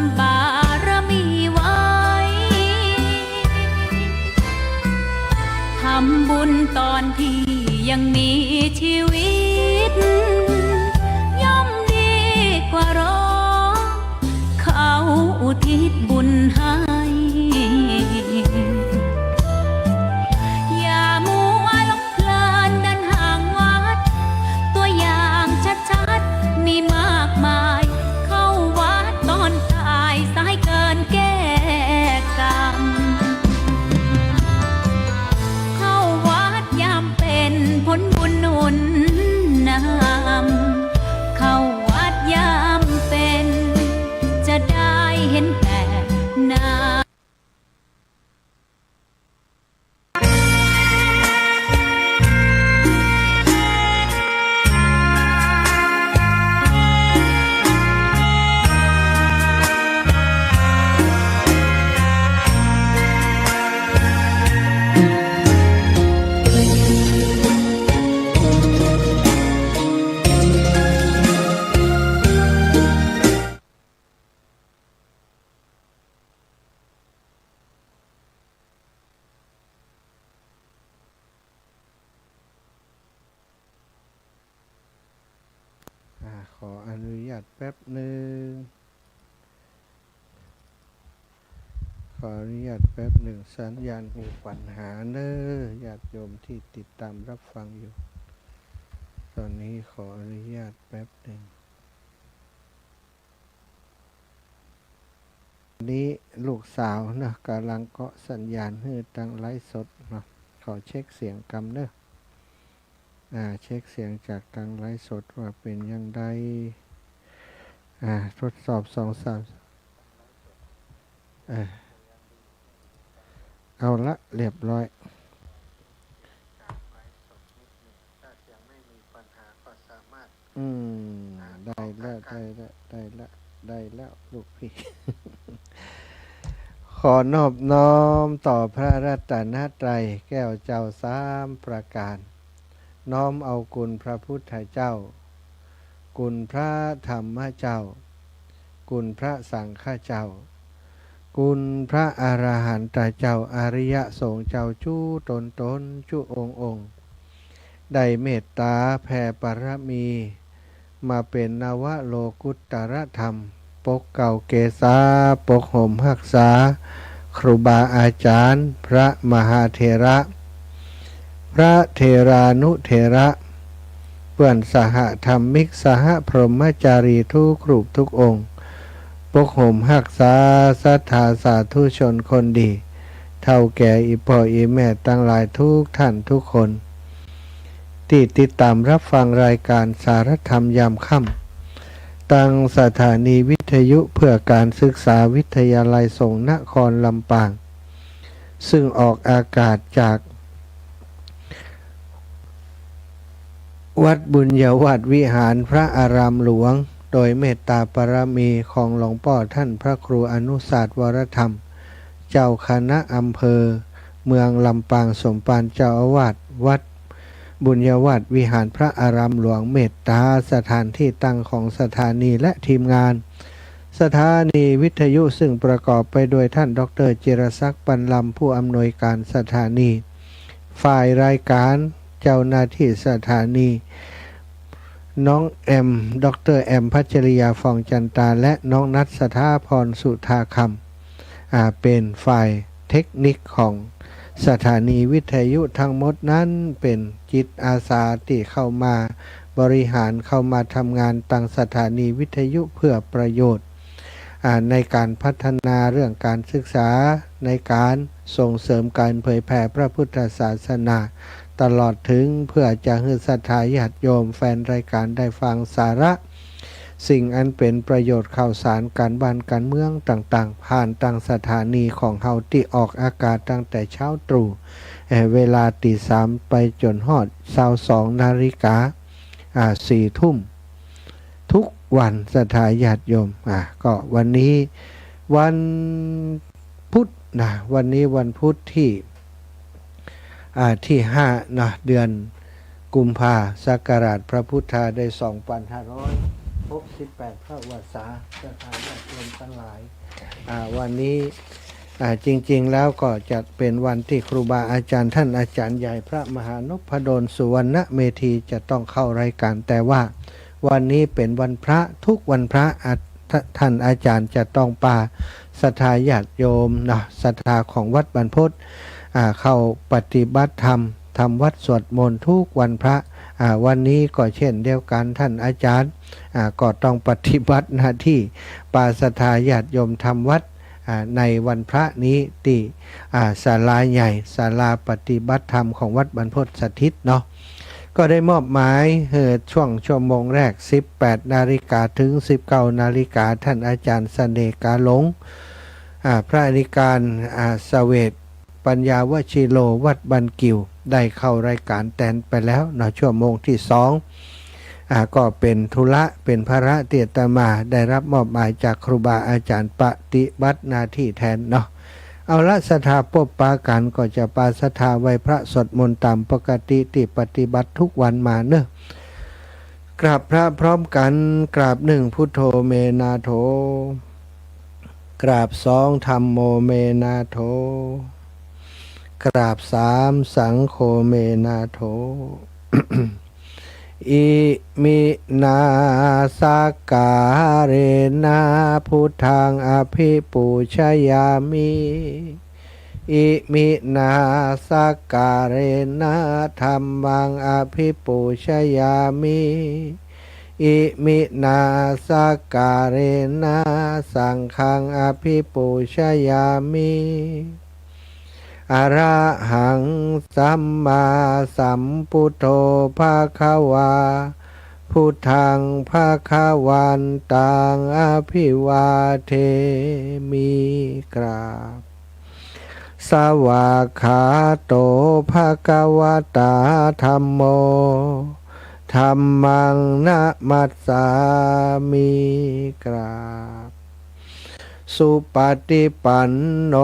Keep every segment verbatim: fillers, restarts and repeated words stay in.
ำบารมีไว้ ทำบุญตอนที่ยังมีชีวิต ย่อมดีกว่ารอ เขาอุทิศบุญให้ อย่ามัวหลงเพลินเดินห่างวัด ตัวอย่างชัดๆ มีมากมาย เข้าวัดตอนตายสายเกินแก้กรรม เข้าวัดยามเป็นผลบุญหนุนนำ เข้าวัดยามเป็น จะได้เห็นแต่หน้า อ่า ขออนุญาตแป๊บหนึ่ง ขออนุญาตแป๊บหนึ่ง สัญญาณมีปัญหาเน้อ ญาติโยมที่ติดตามรับฟังอยู่ ตอนนี้ขออนุญาตแป๊บหนึ่ง นี้ลูกสาวเนาะ ก๋ำลังเกาะสัญญาณหื้อตังไลฟ์สดเนาะ ขอเช็คเสียงกำเน้อ อ่า เช็คเสียงจากตังไลฟ์สดว่าเป๋นอย่างใด อ่า ทดสอบสองสาม อ่า เอาละ เรียบร้อย อืม ได้แล้ว ได้แล้ว ได้แล้ว ได้แล้ว ลูกพี่ ขอนอบน้อมต่อพระรัตนตรัยแก้วเจ้าสามประการ น้อมเอาคุณพระพุทธเจ้า คุณพระธรรมเจ้า คุณพระสังฆเจ้า คุณพระอรหันตเจ้า อริยสงฆ์เจ้าจุ๊ต๋นต๋น จุ๊องค์องค์ ได้เมตต๋าแผ่บารมี มาเป๋นนวโลกุตตรธรรม ปกเกล้าเกษา ปกห่มฮักษา ครูบาอาจ๋ารย์ พระมหาเถระ พระเถรานุเถระ เปื้อนสหธรรมิก สหพรหมจารีทุกรูปทุกองค์ ปกห่มฮักษาศรัทธาสาธุชนคนดี เฒ่าแก่อี่ป้ออี่แม่ตังหลายทุกท่านทุกคน ตี้ติดต๋ามรับฟังรายก๋านสารธรรมยามค่ำ ตังสถานีวิทยุเพื่อการศึกษาวิทยาลัยสงฆ์นครลำปาง ซึ่งออกอากาศจาก วัดบุญญาวาสวิหารพระอารามหลวง โดยเมตตาบารมีของหลวงป้อท่านพระครูอนุสาสน์ วรธรรม เจ้าคณะอำเภอเมืองลำปาง สมภารเจ้าอาวาสวัดบุญญาวาสวิหารพระอารามหลวง เมตตาสถานที่ตั้งของสถานีและทีมงาน สถานีวิทยุซึ่งประกอบไปด้วยท่านด็อกเตอร์จิรศักดิ์ ปันลำ ผู้อำนวยการสถานี ฝ่ายรายการ เจ้าหน้าที่สถานี น้องแอม ด็อกเตอร์แอม พัชริยา ฟองจันตา และน้องนัท สถาพร สุธาคำ อ่า เป๋นฝ่ายเทคนิคของสถานีวิทยุ ทั้งหมดนั้นเป๋นจิตอาสาตี้เข้ามาบริหาร เข้ามาทำงานตังสถานีวิทยุเพื่อประโยชน์ อ่า ในการพัฒนาเรื่องการศึกษา ในการส่งเสริมการเผยแผ่พระพุทธศาสนา ตลอดถึงเพื่อจะหื้อศรัทธาญาติโยมแฟนรายการได้ฟังสาระ สิ่งอันเป๋นประโยชน์ข่าวสารการบ้านการเมืองต่างๆ ผ่านตังสถานีของเฮาตี้ออกอากาศตั้งแต่เช้าตรู่ เอ่อ เวลาตีสามไปจ๋นฮอดซาวสองนาฬิกา อ่า สี่ทุ่ม ทุกวันศรัทธาญาติโยม อ่า ก็วันนี้วันพุธนะ วันนี้วันพุธที่ อ่า ที่ห้านะ เดือนกุมภา ศักราชพระพุทธาได้สองปันห้าร้อยห ครบสิบแปดพรรษา ศรัทธาญาติโยมทั้งหลาย อ่า วันนี้ อ่า จริงๆ แล้วก็จะเป็นวันตี้ครูบาอาจ๋ารย์ต้านอาจ๋ารย์ใหญ่พระมหานพดลสุวรรณเมธีจะต้องเข้ารายก๋าน แต่ว่าวันนี้เป๋นวันพระ กู้วันพระ อ่า ต้านอาจ๋ารย์จะต้องปาศรัทธาญาติโยมเนาะ ศรัทธาของวัดบรรพต อ่า เข้าปฏิบัติธรรม ทำวัตรสวดมนต์กู้วันพระ อ่า วันนี้ก็เช่นเดียวกั๋น ต้านอาจ๋ารย์ อ่า ก็ต้องปฏิบัติหน้าตี้ปาศรัทธาญาติโยมทำวัตร อ่า ในวันพระนี้ตี้ อ่า ศาลาใหญ่ ศาลาปฏิบัติธรรมของวัดบรรพตสถิตเนาะ ก็ได้มอบหมายหื้อช่วงชั่วโมงแรก สิบแปดนาฬิกาเถิงสิบเก้านาฬิกา ต้านอาจ๋ารย์เสน่ห์กาหลง อ่า พระอธิการ อ่า เสวต ปัญญาวชิโร วัดบ้านกิ่ว ได้เข้ารายก๋านแตนไปแล้วเนาะ ชั่วโมงตี้สอง อ่า ก็เป๋นธุระ เป๋นภาระตี้อาตมาได้รับมอบหมายจากครูบาอาจ๋ารย์ปฏิบัติหน้าตี้แตนเนาะ เอาละ ศรัทธาปบปะกั๋น ก็จะปาศรัทธาไหว้พระสวดมนต์ต๋ามปกติตี้ปฏิบัติกู้วันมาเนาะ กราบพระพร้อมกั๋น กราบหนึ่ง พุทโธเมนาโถ กราบสอง ธัมโมเมนาโถ กราบสาม สังโฆเมนาโถ อิมินา สักการะนะ พุทธังอภิปูชยามิ อิมินา สักการะนะ ธัมมังอภิปูชยามิ อิมินา สักการะนะ สังฆังอภิปูชยามิ อะระหังสัมมาสัมพุทโธภะคะวา พุทธังภะคะวันตังอภิวาเทมิ กราบ สวากขาโตภะคะวะตา ธัมโม ธัมมังนะมัสสามิ กราบ สุปฏิปันโน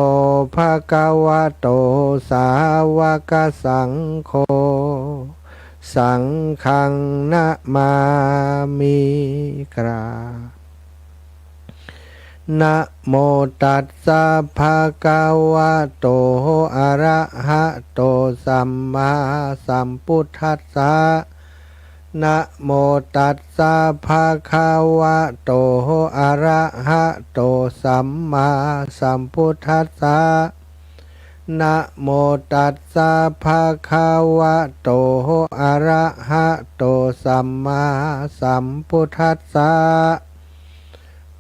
ภะคะวะโต สาวกสังโฆ สังฆังนะมามิ กราบ นะโมตัสสะภะคะวะโต อะระหะโต สัมมาสัมพุทธัสสะ นะโมตัสสะภะคะวะโต อะระหะโต สัมมาสัมพุทธัสสะ นะโมตัสสะภะคะวะโต อะระหะโต สัมมาสัมพุทธัสสะ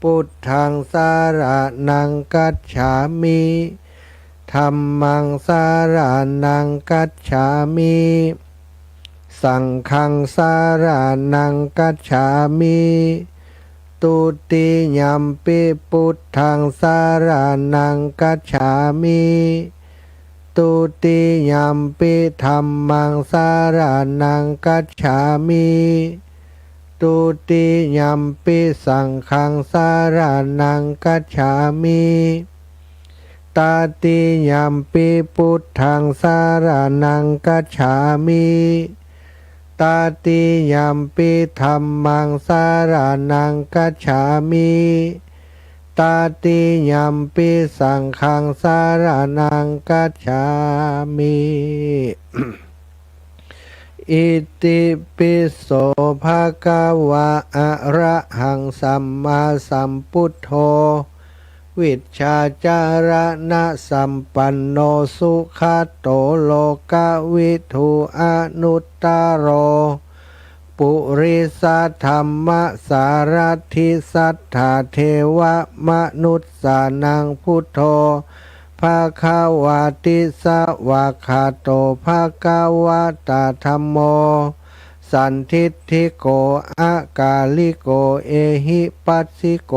พุทธังสะระณังคัจฉามิ ธัมมังสะระณังคัจฉามิ สังฆังสะระณังคัจฉามิ ทุติยัมปิพุทธังสะระณังคัจฉามิ ทุติยัมปิธัมมังสะระณังคัจฉามิ ทุติยัมปิสังฆังสะระณังคัจฉามิ ตติยัมปิพุทธังสะระณังคัจฉามิ ตติยัมปิธัมมังสะระณังคัจฉามิ ตติยัมปิสังฆังสะระณังคัจฉามิ อิติปิโสภะคะวะ อะระหังสัมมาสัมพุทโธ วิชชาจารณะสัมปันโน สุขะโตโลกะวิทู อนุตตะโร ปุริสะธัมมะสารัตถิ สัตถาเทวะมนุสสานัง พุทโธ ภะคะวาติ สวากขาโต ภะคะวะตา ธัมโม สันทิฏฐิโก อะกาลิโก เอหิปัสสิโก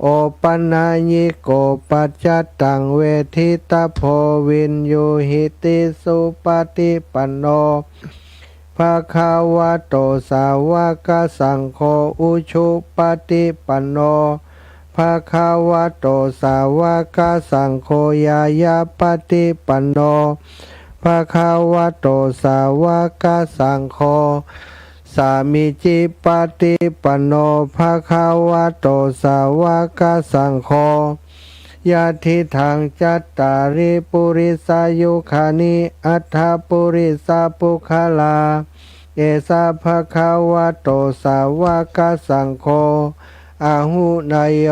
โอปะนะยิโก ปัจจัตตัง เวทิตะโพ วิญญูหิติ สุปะฏิปันโน ภะคะวะโต สาวะกะสังโฆ อุชุปะฏิปันโน ภะคะวะโต สาวะกะสังโฆ ญาญาปะฏิปันโน ภะคะวะโต สาวะกะสังโฆ สามีจิปฏิปันโน ภะคะวะโต สาวกสังโฆ ยะทิฏฐัง จัตตาริ ปุริสายุคานิ อัฏฐะปุริสะปุคคลา เอสะ ภะคะวะโต สาวกสังโฆ อาหุเนยโย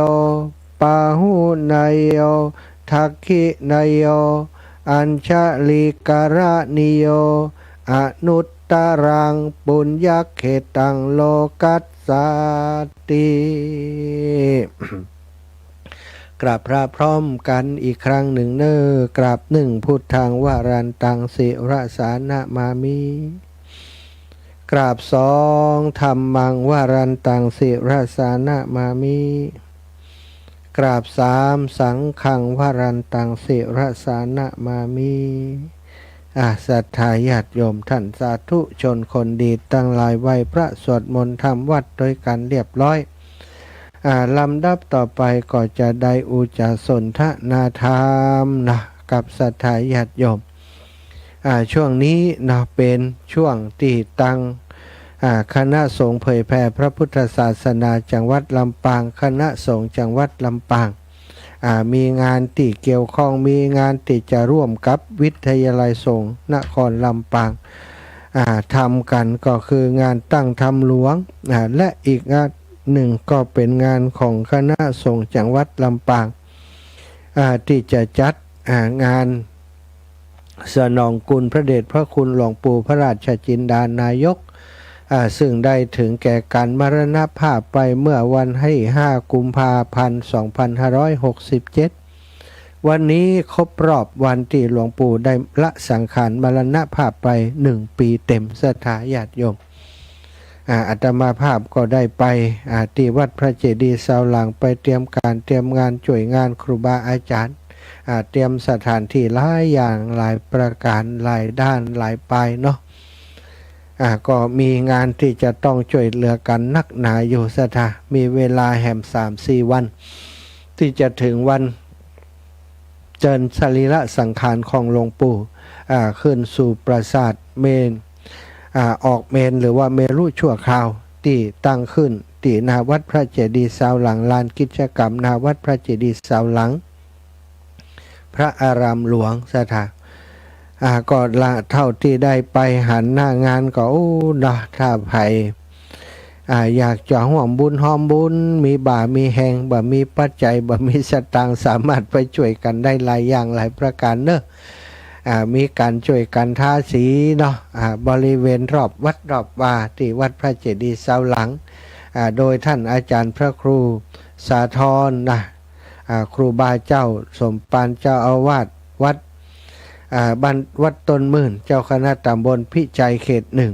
ปาหุเนยโย ทักขิเนยโย อัญชลีกรณีโย อนุตตรัง ปุญญเขตัง โลกัสสาติ กราบพระพร้อมกันอีกครั้งหนึ่งเน่อ กราบหนึ่ง พุทธัง วรันตัง ศิรสานะมามิ กราบสอง ธัมมัง วรันตัง ศิรสานะมามิ กราบสาม สังฆัง วรันตัง ศิรสานะมามิ อ่า ศรัทธาญาติโยมท่านสาธุชนคนดีตังหลาย ไหว้พระสวดมนต์ทำวัตรด้วยกันเรียบร้อย อ่า ลำดับต่อไปก็จะได้อุจจาสนทนาธรรมนะ กับศรัทธาญาติโยม อ่า ช่วงนี้เนาะ เป๋นช่วงตี้ตัง อ่า คณะสงฆ์เผยแผ่พระพุทธศาสนาจังหวัดลำปาง คณะสงฆ์จังหวัดลำปาง อ่า มีงานตี้เกี่ยวข้อง มีงานตี้จะร่วมกับวิทยาลัยสงฆ์นครลำปาง อ่า ทำกั๋น ก็คืองานตั้งธรรมหลวง อ่า และอีกงานหนึ่งก็เป๋นงานของคณะสงฆ์จังหวัดลำปาง อ่า ตี้จะจัด อ่า งาน สนองคุณพระเดชพระคุณหลวงปู่พระราชจินดานายก อ่า ซึ่งได้ถึงแก่การมรณภาพไปเมื่อวันตี้ห้ากุมภาพันธ์สองพันห้าร้อยหกสิบเจ็ด วันนี้ครบรอบวันตี้หลวงปู่ได้ละสังขารมรณภาพไปหนึ่งปี๋เต๋ม ศรัทธาญาติโยม อ่า อาตมาภาพก็ได้ไป อ่า ตี้วัดพระเจดีย์ซาวหลัง ไปเตรียมก๋านเตรียมงาน จ้วยงานครูบาอาจ๋ารย์ อ่า เตรียมสถานตี้หลายอย่างหลายประก๋าน หลายด้านหลายปายเนาะ อ่า ก็มีงานตี้จะต้องจ้วยเหลือกั๋นนักหนาอยู่ ศรัทธา มีเวลาแหมสามสี่วัน ตี้จะเถิงวัน เจิญสรีระสังขารของหลวงปู่ อ่า ขึ้นสู่ปราสาทเมน อ่า ออกเมนหรือว่าเมรุชั่วคราว ตี้ตั้งขึ้นตี้หน้าวัดพระเจดีย์ซาวหลัง ลานกิจกรรมหน้าวัดพระเจดีย์ซาวหลัง พระอารามหลวง ศรัทธา อ่า ก็ละเท่าตี้ได้ไปหันหน้างานก็ โอ้ เนาะ ถ้าใผ อ่า อยากจะฮ่วมบุญฮ่อมบุญ มีบ่ามีแฮง บ่มีปัจจัย บ่มีสตางค์ สามารถไปจ้วยกั๋นได้หลายอย่างหลายประก๋านเนาะ อ่า มีก๋านจ้วยกั๋นทาสีเนาะ อ่า บริเวณรอบวัดรอบวา ตี้วัดพระเจดีย์ซาวหลัง อ่า โดยท่านอาจ๋ารย์พระครูสาธรนะ อ่า ครูบาเจ้าสมภารเจ้าอาวาสวัด อ่า บ้านวัดต้นหมื่น เจ้าคณะตำบลพิชัยเขตหนึ่ง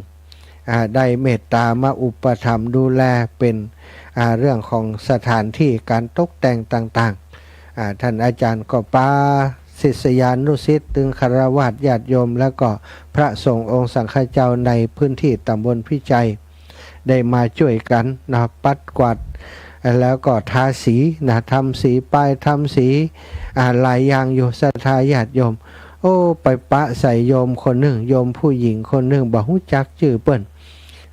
อ่า ได้เมตตามาอุปถัมภ์ดูแลเป๋น อ่า เรื่องของสถานตี้ก๋านตกแต่งต่างๆ อ่า ท่านอาจ๋ารย์ก็ปาศิษยานุศิษย์ ตึงฆราวาสญาติโยม แล้วก็พระสงฆ์องค์สังฆเจ้าในพื้นตี้ตำบลพิชัย ได้มาจ้วยกั๋นนะ ปัดกวาด แล้วก็ทาสีนะ ทำสีป้าย ทำสี อ่า หลายอย่างอยู่ ศรัทธาญาติโยม โอ้ ไปปะใส่โยมคนนึ่ง โยมผู้หญิงคนนึ่ง บ่ฮู้จักจื้อเปิ้น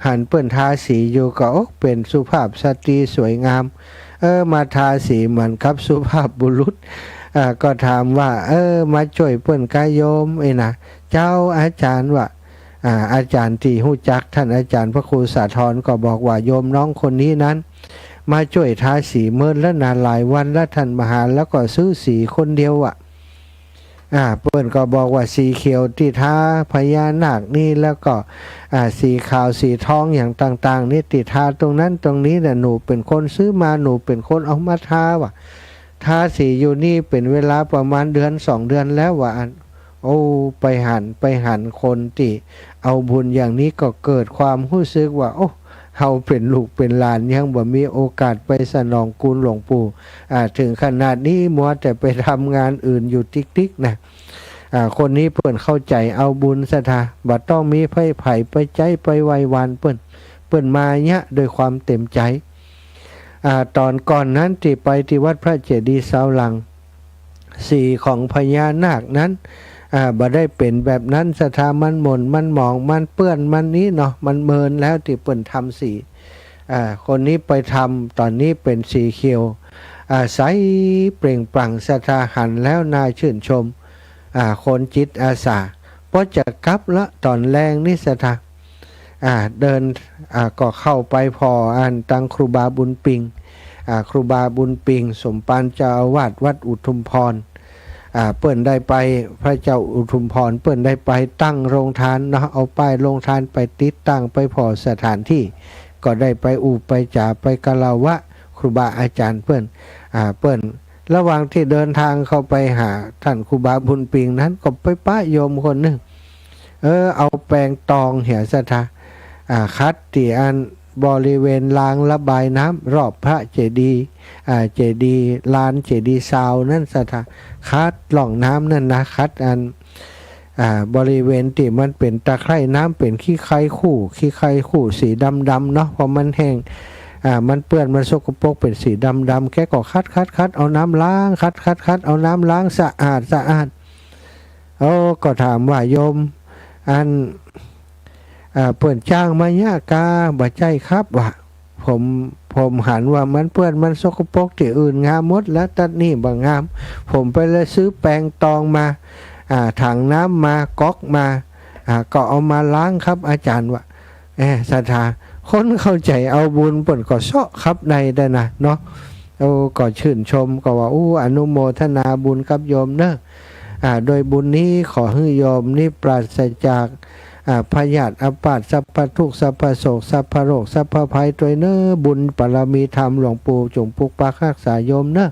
หันเปิ้นทาสีอยู่ก็ โอ้ เป๋นสุภาพสตรีสวยงาม เออ มาทาสีเหมือนกับสุภาพบุรุษ อ่า ก็ถามว่า เออ มาจ้วยเปิ้นกาโยม เอ้ยนะ เจ้า อาจ๋ารย์ ว่า อ่า อาจ๋ารย์ตี้ฮู้จักท่านอาจ๋ารย์พระครูสาธรก็บอกว่า โยมน้องคนนี้นั้น มาจ้วยทาสีเมินแล้วนะ หลายวันแล้ว ท่านมาหาแล้วก็ซื้อสีคนเดียวอะ อ่า เปิ้นก็บอกว่า สีเขียวตี้ทาพญานาคนี่ แล้วก็ อ่า สีขาวสีทองอย่างต่างๆ นี่ ตี้ทาตรงนั้นตรงนี้น่ะ หนูเป๋นคนซื้อมา หนูเป๋นคนเอามาทา ว่า ทาสีอยู่นี่เป๋นเวลาประมาณเดือนสองเดือนแล้ว ว่าอั้น โอ้ ไปหัน ไปหันคนตี้เอาบุญอย่างนี้ก็เกิดความฮู้สึกว่า โอ้ เฮาเป๋นลูกเป๋นหลานยังบ่มีโอกาสไปสนองคุณหลวงปู่ อ่า ถึงขนาดนี้มัวแต่ไปทำงานอื่นอยู่ติ๊กๆ นะ อ่า คนนี้เปิ้นเข้าใจ๋เอาบุญ ศรัทธา บ่ต้องมีไผๆ ไปใจ๊ไปไหว้วานเปิ้น เปิ้นมาเยียะด้วยความเต็มใจ๋ อ่า ต๋อนก่อนนั้นตี้ไปตี้วัดพระเจดีย์ซาวหลัง สีของพญานาคนั้น อ่า บ่ได้เป๋นแบบนั้น ศรัทธา มันหม่น มันหมอง มันเปื้อน มันนี้เนาะ มันเมินแล้วตี้เปิ้นทำสี อ่า คนนี้ไปทำ ต๋อนนี้เป๋นสีเขียว อ่า ใสเปล่งปลั่ง ศรัทธา หันแล้วน่าชื่นชม อ่า คนจิตอาสา พอจะกลับละ ต๋อนแลงนี้ ศรัทธา อ่า เดิน อ่า ก็เข้าไปผ่ออันตังครูบาบุญปิง อ่า ครูบาบุญปิง สมภารเจ้าอาวาสวัดอุทุมพร อ่า เปิ้นได้ไป พระเจ้าอุทุมพร เปิ้นได้ไปตั้งโรงทานเนาะ เอาป้ายโรงทานไปติดตั้ง ไปผ่อสถานตี้ ก็ได้ไปอู้ไปจ๋า ไปคารวะครูบาอาจ๋ารย์เปิ้น อ่า เปิ้น ระหว่างตี้เดินตางเข้าไปหาต้านครูบาบุญปิงนั้น ก็ไปปะโยมคนนึ่ง เออ เอาแป๋งตองเหีย ศรัทธา อ่า ขัดตี้อันบริเวณรางระบายน้ำรอบพระเจดีย์ อ่า เจดีย์ลาน เจดีย์ซาวน์นั้น ศรัทธา ขัดร่องน้ำนั้นนะ ขัดอัน อ่า บริเวณตี้มันเป๋นตะไคร่น้ำ เป๋นขี้ไครคู่ ขี้ไครคู่สีดำๆ เนาะ พอมันแห้ง อ่า มันเปื้อน มันสกปรก เป๋นสีดำๆ แกก็ขัดๆๆ เอาน้ำล้าง ขัดๆๆ เอาน้ำล้างสะอาดสะอาด โอ้ ก็ถามว่า โยม อัน อ่า เปิ้นจ้างมาเยียะกา บ่ใจ้ครับ ว่า ผม ผมหันว่ามันเปื้อน มันสกปรก ตี้อื่นงามหมด แล้วตั๊ดนี่บ่งาม ผมไปเลยซื้อแป๋งตองมา อ่า ถังน้ำมา ก๊อกมา อ่า ก็เอามาล้างครับ อาจ๋ารย์ ว่า เออ ศรัทธา คนเข้าใจ๋เอาบุญเปิ้นก็เซาะครับในได้นะเนาะ โอ้ ก็ชื่นชม ก็ว่า อู้ อนุโมทนาบุญกับโยมเนอะ อ่า โดยบุญนี้ขอหื้อโยมนี้ปราศจาก อ่า พยาธิอาพาธ สัพพทุกข์ สัพพโศก สัพพโรค สัพพภัยตวยเนอะ บุญบารมีธรรมหลวงปู่จุ่งปกปักฮักษาโยมเนอะ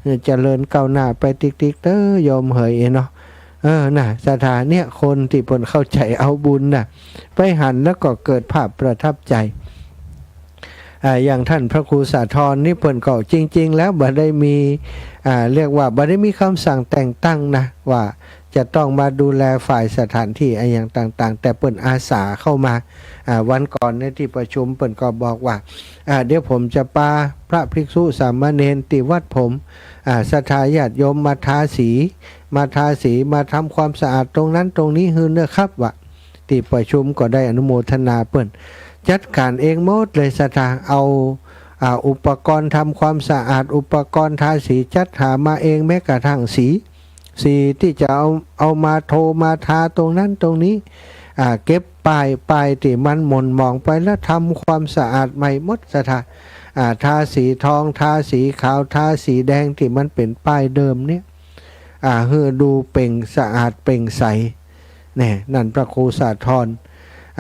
เออ เจริญก้าวหน้าไปติ๊กๆ เต๊อะโยมเหยเนาะ เออ น่ะ ศรัทธา เนี่ย คนตี้เปิ้นเข้าใจ๋เอาบุญน่ะ ไปหันแล้วก็เกิดภาพประทับใจ๋ อ่า อย่างต้านพระครูสาธรนี่เปิ้นก็จริงๆ แล้วบ่ได้มี อ่า เรียกว่าบ่ได้มีกำสั่งแต่งตั้งนะ ว่าจะต้องมาดูแลฝ่ายสถานตี้อะหยังต่างๆ แต่เปิ้นอาสาเข้ามา อ่า วันก่อนในตี้ประชุมเปิ้นก็บอกว่า อ่า เดี๋ยวผมจะปาพระภิกษุสามเณรตี้วัดผม อ่า ศรัทธาญาติโยมมาทาสี มาทาสี มาทำความสะอาดตรงนั้นตรงนี้หื้อเนอะครับ ว่า ตี้ประชุมก็ได้อนุโมทนาเปิ้น จัดก๋านเองหมดเลย ศรัทธา เอา อ่า อุปกรณ์ทำความสะอาด อุปกรณ์ทาสี จัดหามาเอง แม้กระทั่งสี สีตี้จะเอา เอามาโทมาทาตรงนั้นตรงนี้ อ่า เก็บป้าย ป้ายตี้มันหม่นหมองไปแล้วทำความสะอาดใหม่หมด ศรัทธา อ่า ทาสีทอง ทาสีขาว ทาสีแดงตี้มันเป๋นป้ายเดิมเนี่ย อ่า หื้อดูเปล่งสะอาดเปล่งใส แน่ นั่นพระครูสาธร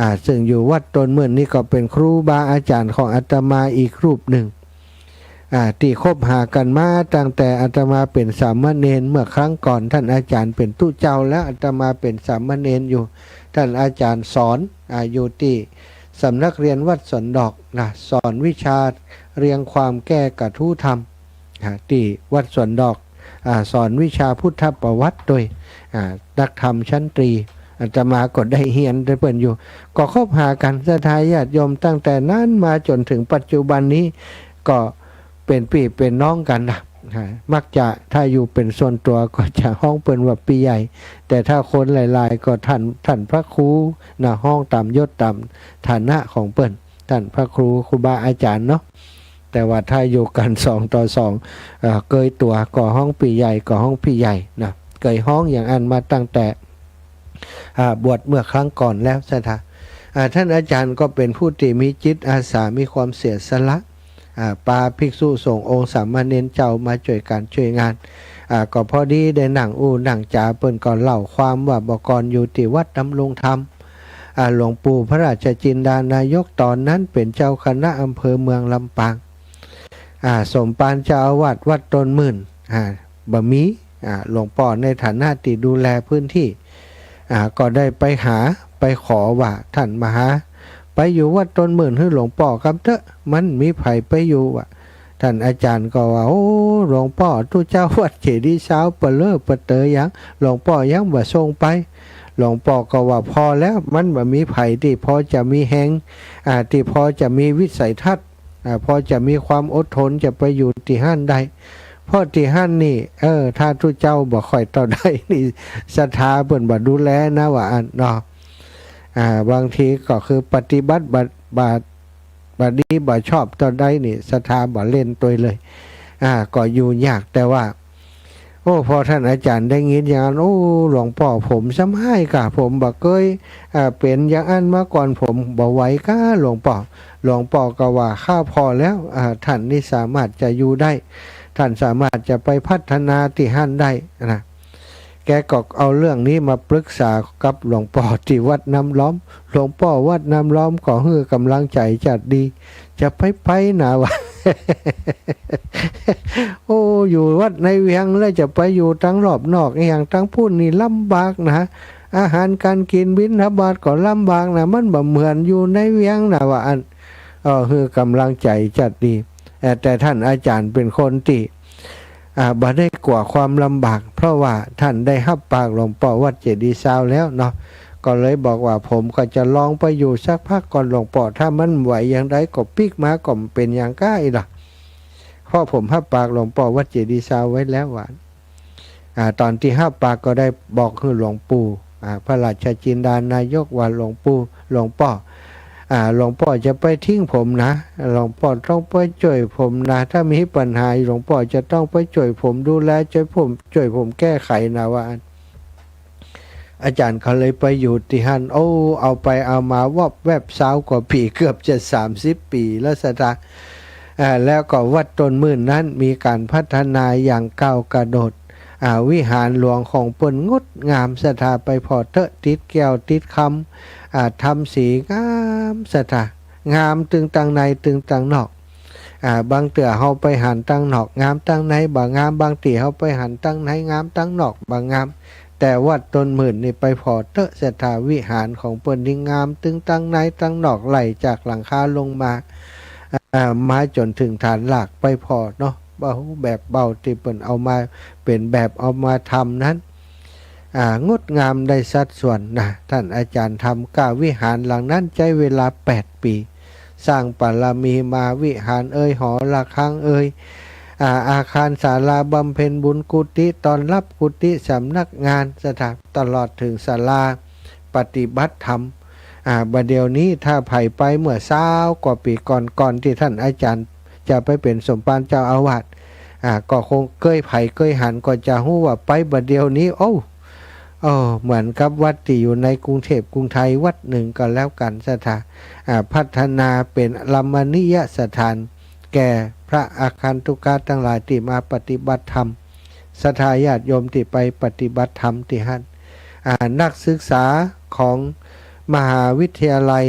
อ่า ซึ่งอยู่วัดต้นหมื่นนี่ก็เป๋นครูบาอาจ๋ารย์ของอาตมาอีกรูปนึ่ง อ่า ตี้คบหากั๋นมาตั้งแต่อาตมาเป๋นสามเณรเมื่อครั้งก่อน ต้านอาจ๋ารย์เป๋นตุ๊เจ้าแล้ว อาตมาเป๋นสามเณรอยู่ ต้านอาจ๋ารย์สอน อ่า อยู่ตี้สำนักเรียนวัดสวนดอกนะ สอนวิชาเรียงความแก้กระทู้ธรรม อ่า ตี้วัดสวนดอก อ่า สอนวิชาพุทธประวัติตวย อ่า นักธรรมชั้นตรี อาตมาก็ได้เฮียนตวยเปิ้นอยู่ ก็คบหากั๋น ศรัทธาญาติโยม ตั้งแต่นั้นมาจ๋นเถิงปัจจุบันนี้ ก็เป๋นปี้เป๋นน้องกั๋นนะ อ่า มักจะถ้าอยู่เป๋นส่วนตั๋วก็จะฮ้องเปิ้นว่าปี้ใหญ่ แต่ถ้าคนหลายๆ ก็ต้าน ต้านพระครูนะ ฮ้องต๋ามยศต๋ามฐานะของเปิ้น ต้านพระครู ครูบาอาจ๋ารย์เนาะ แต่ว่าถ้าอยู่กั๋นสองต่อสอง เอ่อ เกยตั๋วก็ฮ้องปี้ใหญ่ ก็ฮ้องปี้ใหญ่นะ เกยฮ้องอย่างอั้นมาตั้งแต่ อ่า บวชเมื่อครั้งก่อนแล้ว ศรัทธา อ่า ต้านอาจ๋ารย์ก็เป๋นผู้ตี้มีจิตอาสา มีความเสียสละ อ่า ปาภิกษุสงฆ์องค์สามเณรเจ้ามาจ้วยก๋านจ้วยงาน อ่า ก็พอดีได้นั่งอู้นั่งจ๋า เปิ้นก็เล่าความว่าบ่าก่อนอยู่ตี้วัดดำรงธรรม อ่า หลวงปู่พระราชจินดานายกต๋อนนั้นเป๋นเจ้าคณะอำเภอเมืองลำปาง อ่า สมภารเจ้าอาวาสวัดต้นหมื่น อ่า บ่มี อ่า หลวงป้อในฐานะตี้ดูแลพื้นตี้ อ่า ก็ได้ไปหา ไปขอว่า ต้านมหา ไปอยู่วัดต้นหมื่นหื้อหลวงป้อกำเต๊อะ มันมีใผไปอยู่ ว่า ต้านอาจ๋ารย์ก็ว่า โอ้ หลวงป้อตุ๊เจ้าวัดเจดีย์ซาวน์เปะเลอะเปะเต๋อหยัง หลวงป้อยังบ่ส่งไป หลวงป้อก็ว่า ผ่อแล้ว มันบ่มีใผตี้ผ่อจะมีแฮง อ่า ตี้ผ่อจะมีวิสัยทัศน์ อ่า ผ่อจะมีความอดทนจะไปอยู่ตี้หั้นได้ เพราะตี้หั้นนี่ เออ ถ้าตุ๊เจ้าบ่ค่อยเต้าใดนี่ ศรัทธาเปิ้นบ่ดูแลนะ ว่าอั้นเนาะ อ่า บางทีก็คือปฏิบัติบ่ บ่ บ่ดีบ่ชอบเต้าใดนี่ ศรัทธาบ่เล่นตวยเลย อ่า ก็อยู่ยาก แต่ว่า โอ้ พอท่านอาจารย์ได้ยินอย่างนั้น โอ้ หลวงป้อ ผมซ้ำฮ้ายก่า ผมบ่เกย อ่า เป๋นอย่างอั้นมาก่อน ผมบ่ไหวก่า หลวงป้อ หลวงป้อก็ว่า ข้าผ่อแล้ว อ่า ท่านนี่สามารถจะอยู่ได้ ท่านสามารถจะไปพัฒนาตี้หั้นได้นะ แกก็เอาเรื่องนี้มาปรึกษากับหลวงป้อตี้วัดน้ำล้อม หลวงป้อวัดน้ำล้อมก็หื้อก๋ำลังใจ๋จัดดี จะไปไปนะ ว่า โอ้ อยู่วัดในเวียงแล้วจะไปอยู่ตังรอบนอกอะหยังตังปู้นนี่ลำบากนะ อาหารก๋านกิ๋นบิณฑบาตก็ลำบากนะ มันบ่เหมือนอยู่ในเวียงนะ ว่าอั้น เออ หื้อก๋ำลังใจ๋จัดดี เอ่อ แต่ท่านอาจารย์เป๋นคนตี้ อ่า บ่ได้กั๋วความลำบาก เพราะว่าท่านได้ฮับปากหลวงป้อวัดเจดีย์ซาวแล้วเนาะ ก็เลยบอกว่า ผมก็จะลองไปอยู่สักพักก่อนหลวงป้อ ถ้ามันไหวอย่างใดก็ปิ๊กมาก็บ่เป๋นหยังก้าอี้ละ เพราะผมฮับปากหลวงป้อวัดเจดีย์ซาวไว้แล้ว ว่า อ่า ต๋อนตี้ฮับปากก็ได้บอกหื้อหลวงปู่ อ่า พระราชจินดานายกว่า หลวงปู่ หลวงป้อ อ่า หลวงป้อจะไปทิ้งผมนะ หลวงป้อต้องไปจ้วยผมนะ ถ้ามีปัญหาหลวงป้อจะต้องไปจ้วยผมดูแล จ้วยผม จ้วยผมแก้ไขนะ ว่าอั้น อาจารย์ก็เลยไปอยู่ตี้หั้น โอ้ เอาไปเอามาวอบแวบซาวกว่าปี๋ เกือบจะสามสิบปี๋แล้ว ศรัทธา อ่า แล้วก็วัดต้นหมื่นนั้นมีก๋านพัฒนาอย่างก้าวกระโดด อ่า วิหารหลวงของเปิ้นงดงาม ศรัทธา ไปผ่อเต๊อะ ติดแก้วติดคำ อ่า ทำสีงาม ศรัทธา งามตึงตังในตึงตังนอก อ่า บางเตื้อเฮาไปหันตังนอกงาม ตังในบ่งาม บางตี้เฮาไปหันตังในงาม ตังนอกบ่งาม แต่วัดต้นหมื่นนี่ไปผ่อเต๊อะ ศรัทธา วิหารของเปิ้นนี่งามตึงตังในตังนอก ไล่จากหลังคาลงมา อ่า มาจ๋นเถิงฐานราก ไปผ่อเนาะ เบ้า แบบเบ้าตี้เปิ้นเอามาเป๋นแบบเอามาทำนั้น อ่า งดงามได้สัดส่วนนะ ท่านอาจารย์ทำ ก้าวิหารหลังนั้นใจ๊เวลาแปดปี๋ สร้างบารมีมา วิหารเอย หอระฆังเอย อ่า อาคารศาลาบำเพ็ญบุญ กุฏิต้อนฮับ กุฏิสำนักงาน ศรัทธา ตลอดเถิงศาลาปฏิบัติธรรม อ่า บ่าเดี่ยวนี้ถ้าใผไปเมื่อซาวกว่าปี๋ก่อน ก่อนตี้ท่านอาจารย์จะไปเป๋นสมภารเจ้าอาวาส อ่า ก็คงเกย ใผเกยหันก็จะฮู้ว่าไปบ่าเดี่ยวนี้ โอ้ โอ้ เหมือนกับวัดตี้อยู่ในกรุงเทพกรุงไทยวัดนึ่งก็แล้วกั๋น ศรัทธา อ่า พัฒนาเป๋นรมณียสถานแก่พระอาคันตุกะตังหลายตี้มาปฏิบัติธรรม ศรัทธาญาติโยมตี้ไปปฏิบัติธรรมตี้หั้น อ่า นักศึกษาของมหาวิทยาลัย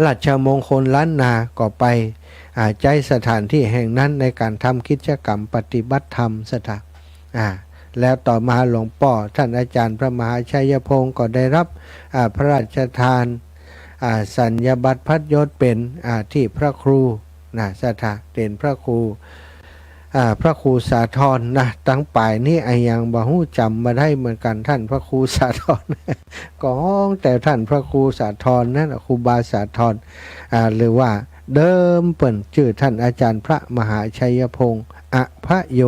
ราชมงคลล้านนาก็ไป อ่า ใจ๊สถานตี้แห่งนั้นในก๋านทำกิจกรรมปฏิบัติธรรม ศรัทธา อ่า แล้วต่อมาหลวงป้อท่านอาจารย์พระมหาชัยพงศ์ก็ได้ฮับ อ่า พระราชทาน อ่า สัญญาบัตรพัดยศเป๋น อ่า ที่พระครูนะ ศรัทธา เป๋นพระครู อ่า พระครูสาธรนะ ตังป๋ายนี้อะหยังบ่ฮู้ จ๋ำบ่ได้เหมือนกั๋น ท่านพระครูสาธร ก็ฮ้องแต่ท่านพระครูสาธรนั่นน่ะ ครูบาสาธร อ่า หรือว่าเดิมเปิ้นจื้อท่านอาจารย์พระมหาชัยพงศ์ อภโย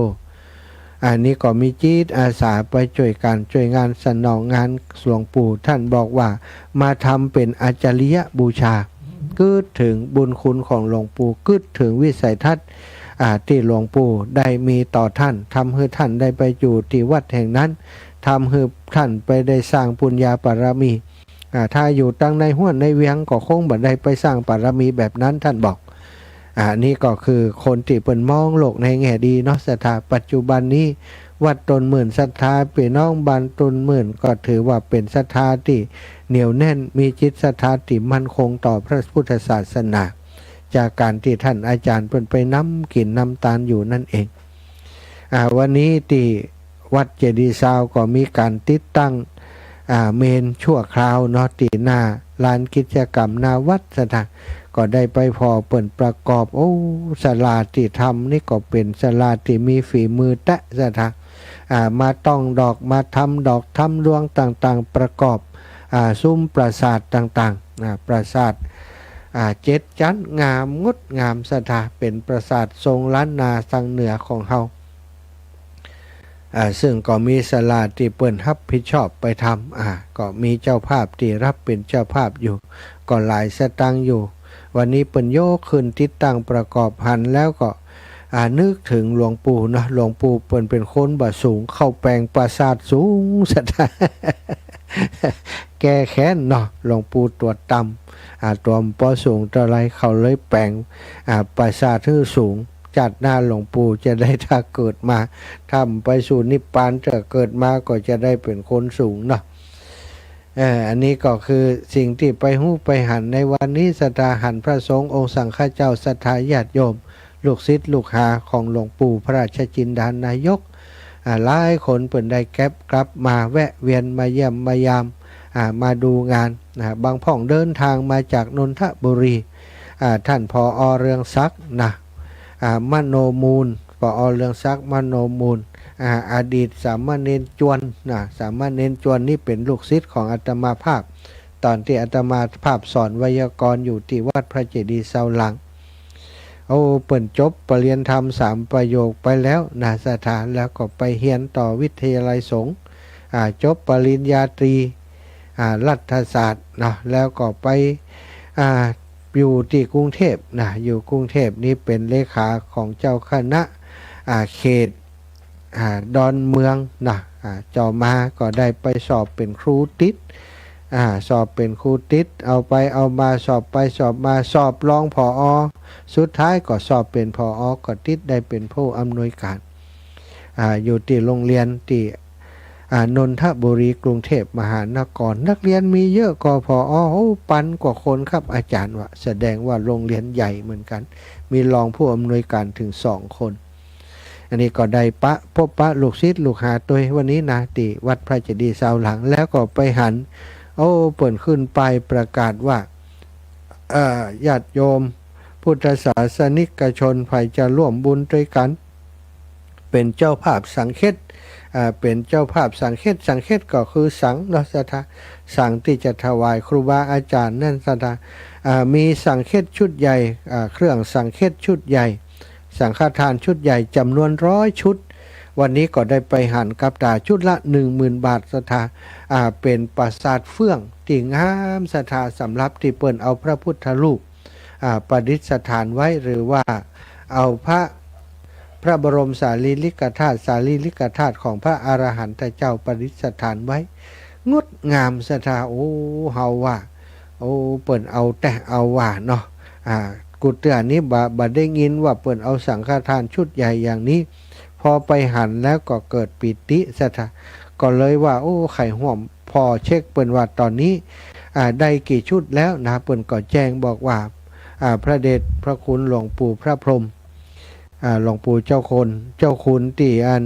อันนี้ก็มีจิตอาสาไปจ้วยก๋านจ้วยงานสนองงานหลวงปู่ ท่านบอกว่ามาทำเป๋นอาจาริยบูชา กึ๊ดเถิงบุญคุณของหลวงปู่ กึ๊ดเถิงวิสัยทัศน์ อ่า ตี้หลวงปู่ได้มีต่อท่าน ทำหื้อท่านได้ไปอยู่ตี้วัดแห่งนั้น ทำหื้อท่านไปได้สร้างปุญญาบารมี อ่า ถ้าอยู่ตังในฮวนในเวียงก็คงบ่ได้ไปสร้างบารมีแบบนั้น ท่านบอก อ่า นี่ก็คือคนตี้เปิ้นมองโลกในแง่ดีเนาะ ศรัทธา ปัจจุบันนี้วัดต้นหมื่น ศรัทธา ปี้น้องบ้านต้นหมื่น ก็ถือว่าเป๋นศรัทธาตี้เหนียวแน่น มีจิตศรัทธาตี้มั่นคงต่อพระพุทธศาสนา จากก๋านตี้ท่านอาจารย์เปิ้นไปนำกิ๋นนำตานอยู่นั่นเอง อ่า วันนี้ตี้วัดเจดีย์ซาวก็มีก๋านติดตั้ง อ่า เมรุธาตุชั่วคราวเนาะ ตี้หน้าลานกิจกรรมหน้าวัด ศรัทธา ก็ได้ไปผ่อเปิ้นประกอบ โอ้ ศาลาตี้ทำนี่ก็เป๋นศาลาตี้มีฝีมือแต๊ ศรัทธา อ่า มาต้องดอก มาทำดอกทำดวงต่างๆ ประกอบ อ่า ซุ้มปราสาทต่างๆ อ่า ปราสาท อ่า เจ็ดจั๊น งามงดงามศรัทธา เป๋นปราสาททรงล้านนาตางเหนือของเฮา อ่า ซึ่งก็มีศาลาตี้เปิ้นฮับผิดชอบไปทำ อ่า ก็มีเจ้าภาพตี้ฮับเป๋นเจ้าภาพอยู่ ก็หลายสตางค์อยู่ วันนี้เปิ้นยกขึ้นติดตั้งประกอบหันแล้วก็ อ่า นึกเถิงหลวงปู่เนาะ หลวงปู่เปิ้นเป๋นคนบ่สูง เข้าแป๋งปราสาทสูงศรัทธา แก้แค้นเนาะ หลวงปู่ตั๋วต่ำ อ่า ตั๋วบ่สูงเต้าใด เขาเลยแป๋ง อ่า ปราสาทหื้อสูง จาติหน้าหลวงปู่จะได้ถ้าเกิดมา ถ้าบ่ไปสู่นิพพาน ถ้าเกิดมาก็จะได้เป๋นคนสูงเนาะ เอ่อ อันนี้ก็คือสิ่งตี้ไปฮู้ไปหันในวันนี้ ศรัทธาหันพระสงฆ์องค์สังฆเจ้า ศรัทธาญาติโยม ลูกศิษย์ลูกหาของหลวงปู่พระราชจินดานายก อ่า หลายคนเปิ้นได้แก็บกลับมาแวะเวียนมาเยี่ยมมายาม อ่า มาดูงาน นะ บางพ่องเดินทางมาจากนนทบุรี อ่า ท่าน ผอ. เรืองศักดิ์ นะ อ่า มโนมูล ผอ. เรืองศักดิ์ มโนมูล อ่า อดีตสามเณรจวน นะ สามเณรจวนนี่เป๋นลูกศิษย์ของอาตมาภาพ ต๋อนตี้อาตมาภาพสอนไวยากรณ์อยู่ตี้วัดพระเจดีย์ซาวหลาง โอ้ เปิ้นจบปริญญาธรรมสามประโยคไปแล้วนะ ศรัทธา แล้วก็ไปเฮียนต่อวิทยาลัยสงฆ์ อ่า จบปริญญาตรี อ่า รัฐศาสตร์เนาะ แล้วก็ไป อ่า อยู่ตี้กรุงเทพฯ นะ อยู่กรุงเทพฯ นี่เป๋นเลขาของเจ้าคณะ อ่า เขต อ่า ดอนเมืองนะ อ่า จ่อมาก็ได้ไปสอบเป๋นครูติด อ่า สอบเป๋นครูติด เอาไปเอามา สอบไปสอบมา สอบรอง ผอ. สุดท้ายก็สอบเป๋น ผอ. ก็ติดได้เป๋นผู้อำนวยการ อ่า อยู่ตี้โรงเรียนตี้ อ่า นนทบุรี กรุงเทพมหานคร นักเรียนมีเยอะก่อ ผอ. โอ้ ปันกว่าคนครับ อาจารย์ว่า แสดงว่าโรงเรียนใหญ่เหมือนกั๋น มีรองผู้อำนวยการเถิงสองคน อันนี้ก็ได้ปะ พบปะลูกศิษย์ลูกหาตวยวันนี้นะ ตี้วัดพระเจดีย์ซาวหลาง แล้วก็ไปหัน โอ้ เปิ้นขึ้นป้ายประกาศว่า เอ่อ ญาติโยมพุทธศาสนิกชน ใผจะร่วมบุญตวยกั๋น เป๋นเจ้าภาพสังฆเขต อ่า เป๋นเจ้าภาพสังฆเขต สังฆเขตก็คือสังเนาะ ศรัทธา สังตี้จะถวายครูบาอาจารย์นั้น ศรัทธา อ่า มีสังฆเขตชุดใหญ่ อ่า เครื่องสังฆเขตชุดใหญ่ สังฆทานชุดใหญ่จ๋ำนวนร้อยชุด วันนี้ก็ได้ไปหันกับต๋า ชุดละหนึ่งหมื่นบาท ศรัทธา อ่า เป๋นปราสาทเฟื่องตี้งาม ศรัทธา สำหรับตี้เปิ้นเอาพระพุทธรูป อ่า ประดิษฐานไว้ หรือว่าเอาพระ พระบรมสารีริกธาตุ สารีริกธาตุของพระอรหันตเจ้าประดิษฐานไว้ งดงาม ศรัทธา โอ้ เฮาว่า โอ้ เปิ้นเอาแต๊เอาว่าเนาะ อ่า กูเตื้อนี้บ่ บ่ได้ยินว่าเปิ้นเอาสังฆทานชุดใหญ่อย่างนี้ พอไปหันแล้วก็เกิดปีติ ศรัทธา ก็เลยว่า โอ้ ใค่ร่วมผ่อเช็คเปิ้นว่าต๋อนนี้ อ่า ได้กี่ชุดแล้วนะ เปิ้นก็แจ้งบอกว่า อ่า พระเดชพระคุณหลวงปู่พระพรหม อ่า หลวงปู่เจ้าคุณ เจ้าคุณตี้อัน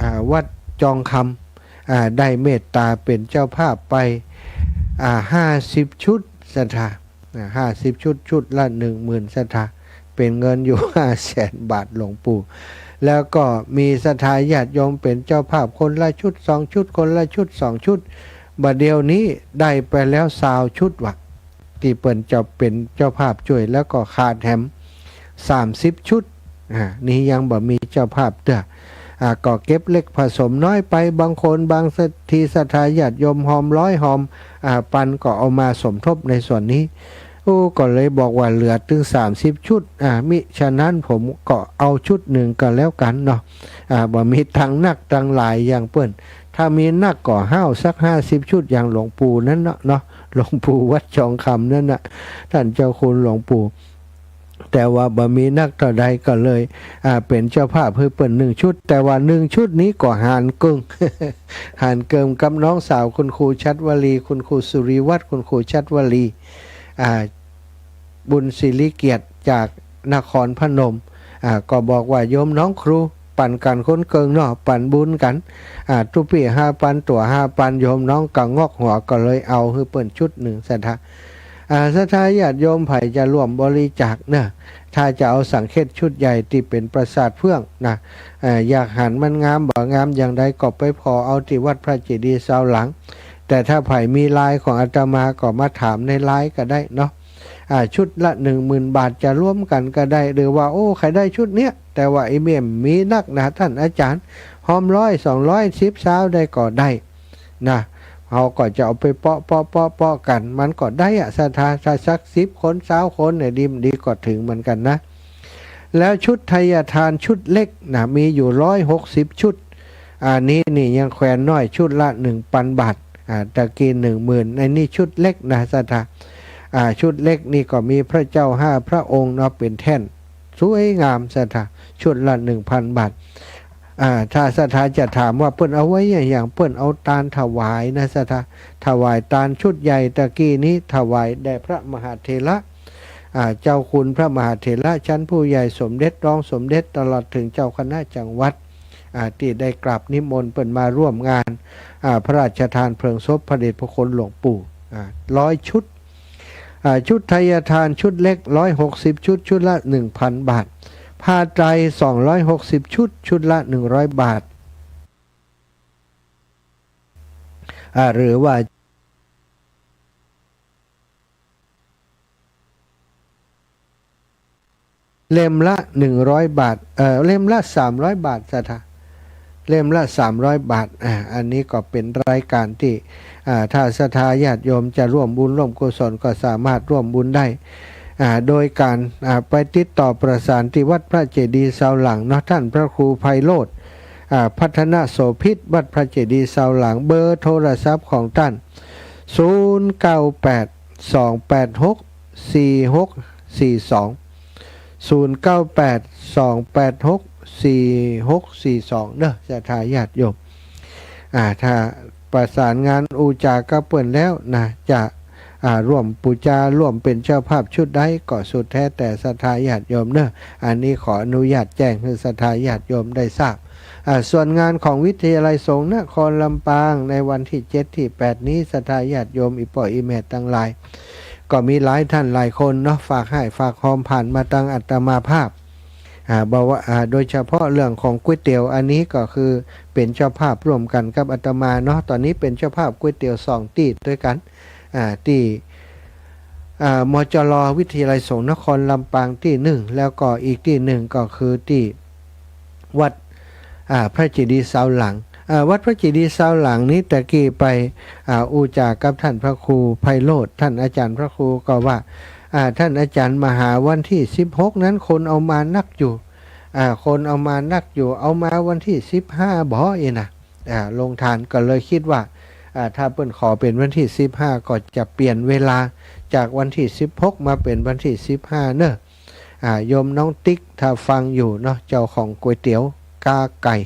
อ่า วัดจองคำ อ่า ได้เมตต๋าเป๋นเจ้าภาพไป อ่า ห้าสิบชุด ศรัทธา อ่า ห้าสิบชุด ชุดละหนึ่งหมื่น ศรัทธา เป๋นเงินอยู่ห้าแสนบาท หลวงปู่ แล้วก็มีศรัทธาญาติโยมเป๋นเจ้าภาพคนละชุดสองชุด คนละชุดสองชุด บ่าเดี่ยวนี้ได้ไปแล้วซาวชุดว่ะ ตี้เปิ้นจะเป๋นเจ้าภาพจ้วย แล้วก็ขาดแหมสามสิบชุด อ่า นี่ยังบ่มีเจ้าภาพเตื้อ อ่า ก็เก็บเล็กผสมน้อยไป บางคนบางทีศรัทธาญาติโยมฮอมร้อยฮอม อ่า ปันก็เอามาสมทบในส่วนนี้ โอ้ ก็เลยบอกว่าเหลือตึงสามสิบชุด อ่า มิฉะนั้นผมก็เอาชุดหนึ่งก็แล้วกั๋นเนาะ อ่า บ่มีตังค์นักตังค์หลายอย่างเปิ้น ถ้ามีนักก็ห้าวสักห้าสิบชุดอย่างหลวงปู่นั้นเนาะ เนาะ หลวงปู่วัดจองคำนั้นน่ะ ท่านเจ้าคุณหลวงปู่ แต่ว่าบ่มีนักเต้าใดก็เลย อ่า เป๋นเจ้าภาพหื้อเปิ้นหนึ่งชุด แต่ว่าหนึ่งชุดนี้ก็หารเกิ่ง หารเกิ่งกับน้องสาวคุณครูชัดวลี คุณครูสุริวัฒน์ คุณครูชัดวลี อ่า บุญสิริเกียรติจากนครพนม อ่า ก็บอกว่าโยมน้องครู ปั๋นกั๋นคนเกิ่งเนาะ ปั๋นบุญกั๋น อ่า ตุ๊ปี้ห้าปัน ตั๋วห้าปัน โยมน้องกะงอกหัว ก็เลยเอาหื้อเปิ้นชุดหนึ่ง ศรัทธา อ่า ศรัทธาญาติโยมใผจะร่วมบริจาคเนาะ ถ้าจะเอาสังฆเขตชุดใหญ่ตี้เป๋นปราสาทเฟื่องนะ อ่า อยากหันมันงามบ่งามอย่างใดก็ไปผ่อเอาตี้วัดพระเจดีย์ซาวหลาง แต่ถ้าใผมีไลน์ของอาตมาก็มาถามในไลน์ก็ได้เนาะ อ่า ชุดละหนึ่งหมื่นบาทจะรวมกั๋นก็ได้ หรือว่า โอ้ ใผได้ชุดเนี้ย แต่ว่าไอ้เม่มมีนักนะ ต้านอาจ๋ารย์ ฮอมร้อย สองร้อย สิบ ซาวได้ก็ได้นะ เฮาก็จะเอาไปเปาะ เปาะ เปาะ เปาะกั๋น มันก็ได้อะ ศรัทธา ถ้าสักสิบคน ซาวคนเนี่ย ดี ดีก็เถิงเหมือนกั๋นนะ แล้วชุดไทยทานชุดเล็กนะ มีอยู่ร้อยหกสิบชุด อันนี้นี่ยังแขวนน้อยชุดละหนึ่งปันบาท อ่า ตะกี้หนึ่งหมื่น อันนี้ชุดเล็กนะศรัทธา อ่า ชุดเล็กนี่ก็มีพระเจ้าห้าพระองค์เนาะ เป๋นแท่น สวยงามศรัทธา ชุดละหนึ่งพันบาท อ่า ถ้าศรัทธาจะถามว่าเปิ้นเอาไว้อะหยัง เปิ้นเอาตานถวายนะศรัทธา ถวายตานชุดใหญ่ตะกี้นี้ ถวายแด่พระมหาเถระ อ่า เจ้าคุณพระมหาเถระชั้นผู้ใหญ่ สมเด็จ รองสมเด็จ ตลอดเถิงเจ้าคณะจังหวัด อ่า ตี้ได้กราบนิมนต์เปิ้นมาร่วมงาน อ่า พระราชทานเพลิงศพพระเดชพระคุณหลวงปู่ อ่า ร้อยชุด อ่า ชุดไทยทานชุดเล็กร้อยหกสิบชุด ชุดละหนึ่งพันบาท ผ้าไตรสองร้อยหกสิบชุด ชุดละหนึ่งร้อยบาท อ่า หรือว่า เล่มละหนึ่งร้อยบาท เอ่อ เล่มละสามร้อยบาทศรัทธา เล่มละสามร้อยบาท อ่า อันนี้ก็เป๋นรายการตี้ อ่า ถ้าศรัทธาญาติโยมจะร่วมบุญร่วมกุศลก็สามารถร่วมบุญได้ อ่า โดยการ อ่า ไปติดต่อประสานตี้วัดพระเจดีย์ซาวหลังเนาะ ต้านพระครูไพโรจน์ อ่า พัฒนโสภิต วัดพระเจดีย์ซาวหลัง เบอร์โทรศัพท์ของต้าน ศูนย์เก้าแปด สองแปดหก สี่หกสี่สอง ศูนย์เก้าแปด สองแปดหก สี่หกสี่สอง เนาะ ศรัทธาญาติโยม อ่า ถ้าประสานงานอู้จ๋ากับเปิ้นแล้วนะ จะ อ่า ร่วมปู๋จา ร่วมเป๋นเจ้าภาพชุดใดก็สุดแท้แต่ศรัทธาญาติโยมเนาะ อันนี้ขออนุญาตแจ้งหื้อศรัทธาญาติโยมได้ทราบ อ่า ส่วนงานของวิทยาลัยสงฆ์นครลำปางในวันตี้เจ็ดตี้แปดนี้ ศรัทธาญาติโยมอี่ป้ออี่แม่ตังหลาย ก็มีหลายต้านหลายคนเนาะ ฝากฮ้ายฝากฮอมผ่านมาตังอาตมาภาพ อ่า บอกว่า อ่า โดยเฉพาะเรื่องของก๋วยเตี๋ยว อันนี้ก็คือเป๋นเจ้าภาพร่วมกั๋นกับอาตมาเนาะ ต๋อนนี้เป๋นเจ้าภาพก๋วยเตี๋ยวสองตี้ตวยกั๋น อ่า ตี้ อ่า มจร วิทยาลัยสงฆ์นครลำปางตี้นึ่ง แล้วก็อีกตี้นึ่งก็คือตี้วัด อ่า พระเจดีย์ซาวหลัง อ่า วัดพระเจดีย์ซาวหลังนี้ตะกี้ไป อ่า อู้จ๋ากับต้านพระครูไพโรจน์ ต้านอาจ๋ารย์พระครูก็ว่า อ่า ต้านอาจ๋ารย์มาหาวันตี้สิบหกนั้นคนเอามานักอยู่ อ่า คนเอามานักอยู่ เอามาวันตี้สิบห้าบ่อี้นะ อ่า โรงทานก็เลยกึ๊ดว่า อ่า ถ้าเปิ้นขอเป๋นวันตี้สิบห้าก็จะเปลี่ยนเวลาจากวันตี้สิบหกมาเป๋นวันตี้สิบห้าเนาะ อ่า โยมน้องติ๊ก ถ้าฟังอยู่เนาะ เจ้าของก๋วยเตี๋ยวก้าไก่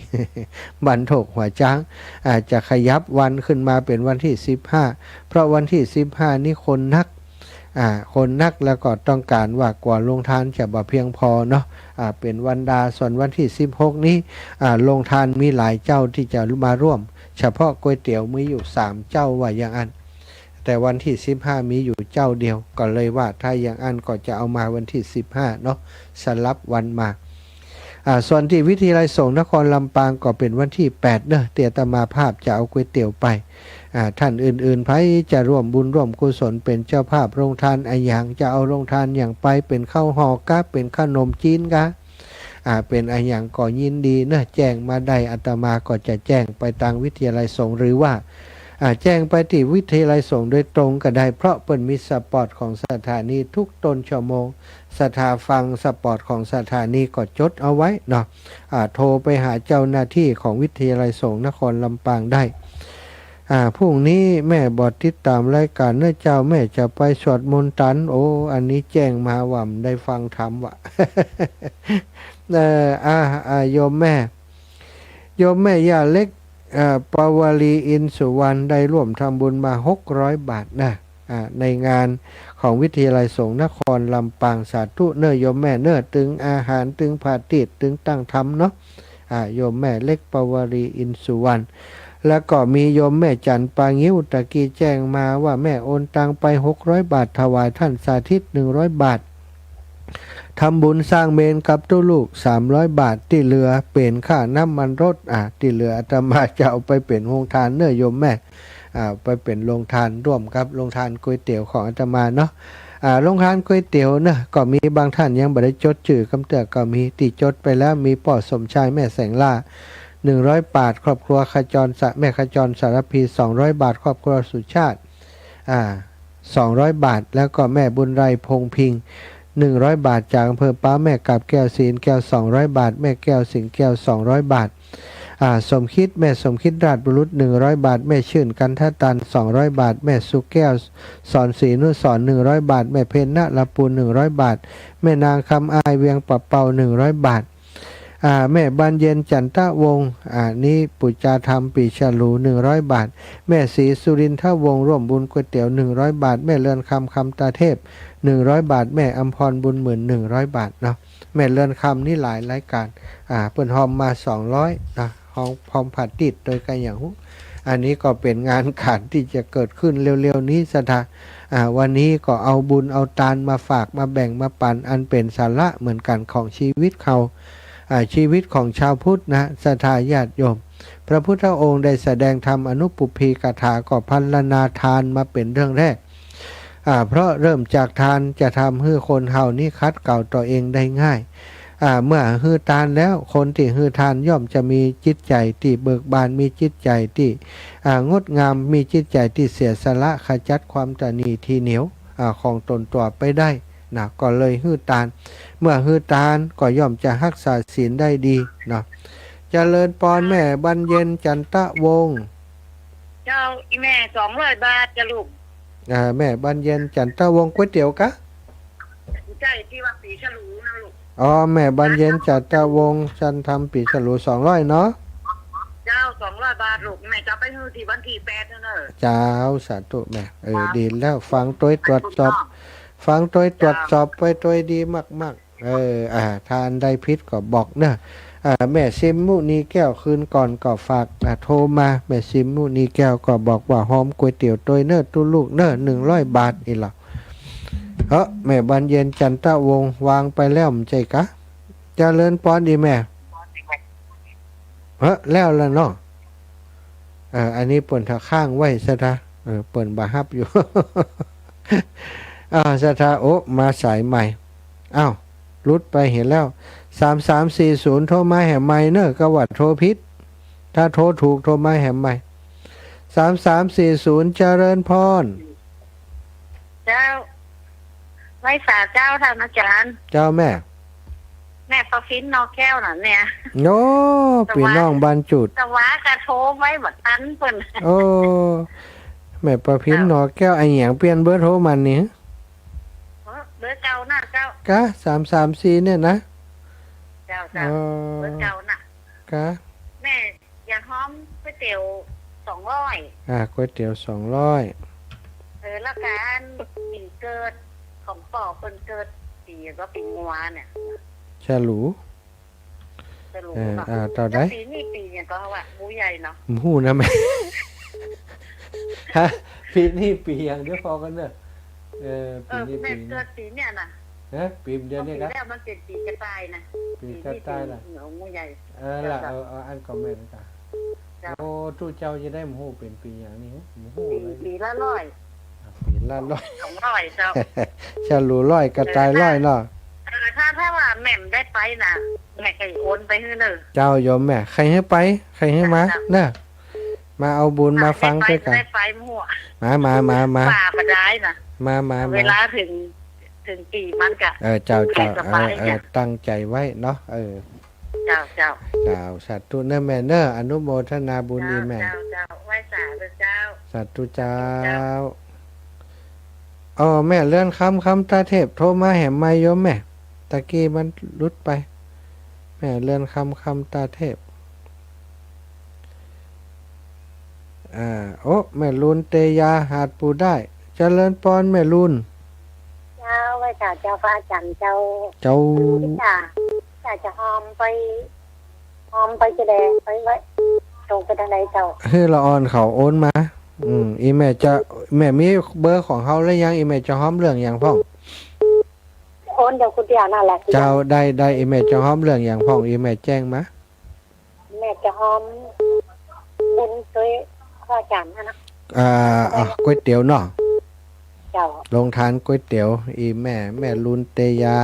บ้านโถกหัวจ๊าง อ่า จะขยับวันขึ้นมาเป๋นวันตี้สิบห้า เพราะวันตี้สิบห้านี้คนนัก อ่า คนนักแล้วก็ต้องก๋านว่ากั๋วโรงทานจะบ่เพียงพอเนาะ อ่า เป๋นวันดา ส่วนวันตี้สิบหกนี้ อ่า โรงทานมีหลายเจ้าตี้จะมาร่วม เฉพาะก๋วยเตี๋ยวมีอยู่สามเจ้าว่าอย่างอั้น แต่วันตี้สิบห้ามีอยู่เจ้าเดียว ก็เลยว่าถ้าอย่างอั้นก็จะเอามาวันตี้สิบห้าเนาะ สลับวันมา อ่า ส่วนตี้วิทยาลัยสงฆ์นครลำปางก็เป๋นวันตี้แปดเนาะ ตี้อาตมาภาพจะเอาก๋วยเตี๋ยวไป อ่า ต้านอื่นๆ ใผจะร่วมบุญร่วมกุศลเป๋นเจ้าภาพโรงทานอะหยัง จะเอาโรงทานหยังไป เป๋นข้าวห่อก๊า เป๋นขนมจี๋นก๊า อ่า เป๋นอะหยังก็ยินดีเนาะ แจ้งมาได้ อาตมาก็จะแจ้งไปตางวิทยาลัยสงฆ์ หรือว่า อ่า แจ้งไปตี้วิทยาลัยสงฆ์โดยตรงก็ได้ เพราะเปิ้นมีสปอตของสถานีทุกต้นชั่วโมง ศรัทธาฟังสปอตของสถานีก็จดเอาไว้เนาะ อ่า โทรไปหาเจ้าหน้าตี้ของวิทยาลัยสงฆ์นครลำปางได้ อ่า พรุ่งนี้แม่บ่ติดตามรายก๋านเนาะเจ้า แม่จะไปสวดมนต์ตัน โอ้ อันนี้แจ้งมาว่าบ่ได้ฟังธรรมว่ะ เอ่อ อ่า อ่า โยมแม่ โยมแม่ย่าเล็ก เอ่อ ปวารี อินสุวรรณ ได้ร่วมทำบุญมาหกร้อยบาทนะ อ่า ในงานของวิทยาลัยสงฆ์นครลำปาง สาธุเนาะโยมแม่เนาะ ตึงอาหาร ตึงผ้าตีด ตึงตั้งธรรมเนาะ อ่า โยมแม่เล็ก ปวารี อินสุวรรณ แล้วก็มีโยมแม่จันทร์ปางิ้ว ตะกี้แจ้งมาว่าแม่โอนตังไปหกร้อยบาท ถวายต้านสาธิตหนึ่งร้อยบาท ทำบุญสร้างเมรุกับตุ๊ลูกสามร้อยบาท ตี้เหลือเป๋นค่าน้ำมันรถ อ่า ตี้เหลืออาตมาจะเอาไปเป๋นโฮงทานเนาะโยมแม่ อ่า ไปเป๋นโฮงทานร่วมกับโฮงทานก๋วยเตี๋ยวของอาตมาเนาะ อ่า โฮงร้านก๋วยเตี๋ยวเนาะ ก็มีบางท่านยังบ่ได้จดจื้อกำเตื้อก็มี ตี้จดไปแล้วมีป้อสมชาย แม่แสงล่า หนึ่งร้อยบาท ครอบครัวขจรสะ แม่ขจรสารพี สองร้อยบาท ครอบครัวสุชาติ อ่า สองร้อยบาท แล้วก็แม่บุญไรพงษ์พิงค์ หนึ่งร้อยบาท จากอำเภอป๊า แม่กาบแก้ว ศรีอินทร์แก้ว สองร้อยบาท แม่แก้วสิงห์แก้ว สองร้อยบาท อ่า สมคิด แม่สมคิดราชบุรุษ หนึ่งร้อยบาท แม่ชื่นกันทตัน สองร้อยบาท แม่สุแก้ว สอนศรีนุสรณ์ หนึ่งร้อยบาท แม่เพ็ญนรปูน หนึ่งร้อยบาท แม่นางคำอาย เวียงป่าเปา หนึ่งร้อยบาท อ่า แม่บานเย็น จันทวงศ์ อ่า นี้ปุจจาธรรม ปีฉลู หนึ่งร้อยบาท แม่ศรีสุรินทวงศ์ ร่วมบุญก๋วยเตี๋ยว หนึ่งร้อยบาท แม่เรือนคำ คำตาเทพ หนึ่งร้อยบาท แม่อำพร บุญหมื่น หนึ่งร้อยบาทเนาะ แม่เรือนคำนี่หลายรายก๋าน อ่า เปิ้นฮอมมา สองร้อย นะ ฮอม ฮอมผาดติดโดยกันอย่างฮู้ อันนี้ก็เป๋นงานก๋านตี้จะเกิดขึ้นเร็วๆ นี้ศรัทธา อ่า วันนี้ก็เอาบุญเอาตานมาฝากมาแบ่งมาปั๋น อันเป๋นสาระเหมือนกั๋นของชีวิตเขา อ่า ชีวิตของชาวพุทธนะ ศรัทธาญาติโยม พระพุทธองค์ได้แสดงธรรมอนุปุพพีกถา ก็พรรณนาทานมาเป๋นเรื่องแรก อ่า เพราะเริ่มจากทานจะทำหื้อคนเฮานี้ขัดเกลาตั๋วเองได้ง่าย อ่า เมื่อหื้อตานแล้ว คนตี้หื้อตานย่อมจะมีจิตใจ๋ตี้เบิกบาน มีจิตใจ๋ตี้ อ่า งดงาม มีจิตใจ๋ตี้เสียสละขจัดความตระหนี่ตี้เหนียว อ่า ของต๋นตั๋วไปได้นะ ก็เลยหื้อตาน เมื่อหื้อตานก็ย่อมจะฮักษาศีลได้ดีเนาะ เจริญปอน แม่บานเย็น จันทวงศ์ เจ้า อีแม่ สองร้อยบาทจ้ะลูก อ่า แม่บานเย็น จันทวงศ์ ก๋วยเตี๋ยวกะ ใจ้ ตี้ว่าปีฉลูนะลูก อ๋อ แม่บานเย็น จันทวงศ์ จันทำปีฉลู สองร้อยเนาะ เจ้า สองร้อยบาทลูก แม่จะไปหื้อตี้วันตี้แปดเน่อ เจ้า สาธุแม่ เออ ครับ ดีแล้ว ฟังตวยตรวจสอบ ฟังตวยตรวจสอบไปตวยดีมากๆ เออ อ่า ถ้าอันใดผิดก็บอกเนาะ อ่า แม่ซิมมุนีแก้ว คืนก่อนก็ฝาก อ่า โทรมา แม่ซิมมุนีแก้วก็บอกว่าฮอมก๋วยเตี๋ยวตวยเน่อตุ๊ลูกเน่อ หนึ่งร้อยบาท อี้หละ เอ้อ แม่บานเย็น จันทวงศ์ วางไปแล้ว บ่ใจ้กะ เจริญปอนดีแม่ เฮ้อ แล้วละเนาะ เออ อันนี้เปิ้นถ้าค้างไว้ศรัทธา เออ เปิ้นบ่ฮับอยู่ อ้าว ศรัทธา โอ้ มาสายใหม่ อ้าว หลุดไปเหียแล้ว สามสามสี่ศูนย์ โทรมาแหมใหม่เน่อ กาว่าโทรผิด ถ้าโทรถูกโทรมาแหมใหม่ สามสามสี่ศูนย์ เจริญพร เจ้า ไหว้สาเจ้าท่านอาจารย์ เจ้าแม่ แม่ประพินนอแก้วน่ะเนี่ย โอ้ สวะ ปี้น้องบ้านจุด สวะกะโทรไว้บ่ตันเปิ้น โอ้ แม่ประพินนอแก้ว อะหยังเปลี่ยนเบอร์โทรมันนี่ เออ เบอร์เก่าน่ะเจ้า กะ สามสามสี่ เนี่ยนะ เจ้า เจ้า อ๋อ เบอร์เก่าน่ะ กะ แม่ อย่าฮ้อมก๋วยเตี๋ยวสองร้อย อ่า ก๋วยเตี๋ยวสองร้อย เออ แล้วกะอันปี๋เกิดของป้อเปิ้นเกิดปี๋ก็ปี๋งัวเนี่ย ฉลู ฉลู เออ เนาะ อ่า เต้าใด แล้วปี๋นี้ปี๋หยังก็ว่า หมู่ใหญ่เนาะ บ่ฮู้นะแม่ ฮะ ปี๋นี้ปี๋หยัง เดี๋ยวพอกั๋นเน่อ เออ เออ ปี๋นี้ แม่ ปี๋ เกิดปี๋เนี่ยน่ะ ฮะ ปี๋เดือนนี้กะ ปี๋แล้วมันเป๋นปี๋กระต่ายน่ะ ปี๋กระต่ายล่ะ ปี๋นี้ปี๋หมู่ใหญ่ เออล่ะ เจ้า เออ เออ อันก็แม่นกะ เจ้า โอ้ ตุ๊เจ้าจะได้บ่ฮู้เป๋นปี๋หยังนี่ บ่ฮู้เลย ปี๋ละร้อย อ่ะ ปี๋ละร้อย สองร้อยเจ้า ฉลูร้อย กระต่ายร้อยเนาะ เออ ถ้า เออ ถ้า ถ้าว่าแม่บ่ได้ไปน่ะ แม่ก็โอนไปหื้อเน่อ เจ้าโยมแม่ ใค่หื้อไป ใค่หื้อมา เจ้า เน่อ มาเอาบุญมาฟังตวยกั๋น ได้ไป ได้ไป บ่ฮู้ มา มา มา มา ป่าบ่ได้น่ะ มา มา เวลาเถิง เถิงปี๋มันกะ เออ เจ้า เจ้า เออ เออ ตั้งใจ๋ไว้เนาะ เออ เจ้า เจ้า เจ้า สาธุเน่อแม่เน่อ อนุโมทนาบุญ เจ้า อีแม่ เจ้า เจ้า ไหว้สาเจ้า สาธุเจ้า เจ้า อ๋อ แม่เรือนคำ คำตาเทพ โทรมาแหมใหม่โยมแม่ ตะกี้มันหลุดไป แม่เรือนคำ คำตาเทพ อ่า โอ้ แม่ลูน เตยา หาดปู่ด้าย เจริญปอนแม่ลูน เจ้า ไหว้สาเจ้าพระอาจารย์เจ้า เจ้า จ้า จ้า จะฮ้อมไป ฮ้อมไปจะแดงไปไว้ ตรงไปตางใดเจ้า หื้อละอ่อนเขาโอนมา อืม อีแม่จะ แม่มีเบอร์ของเฮาแล้วยัง อีแม่จะฮ้อมเรื่องหยังพ่อง โอนเดี๋ยวคนเดียวนั่นแหละ เจ้า ได้ ได้ อีแม่จะฮ้อมเรื่องหยังพ่อง อีแม่แจ้งมา แม่จะฮ้อมบุญตวยพระอาจารย์นะ อ่า อ่ะ ก๋วยเตี๋ยวเนาะ เจ้า โฮงก๋วยเตี๋ยว อีแม่ แม่ลุนเตยา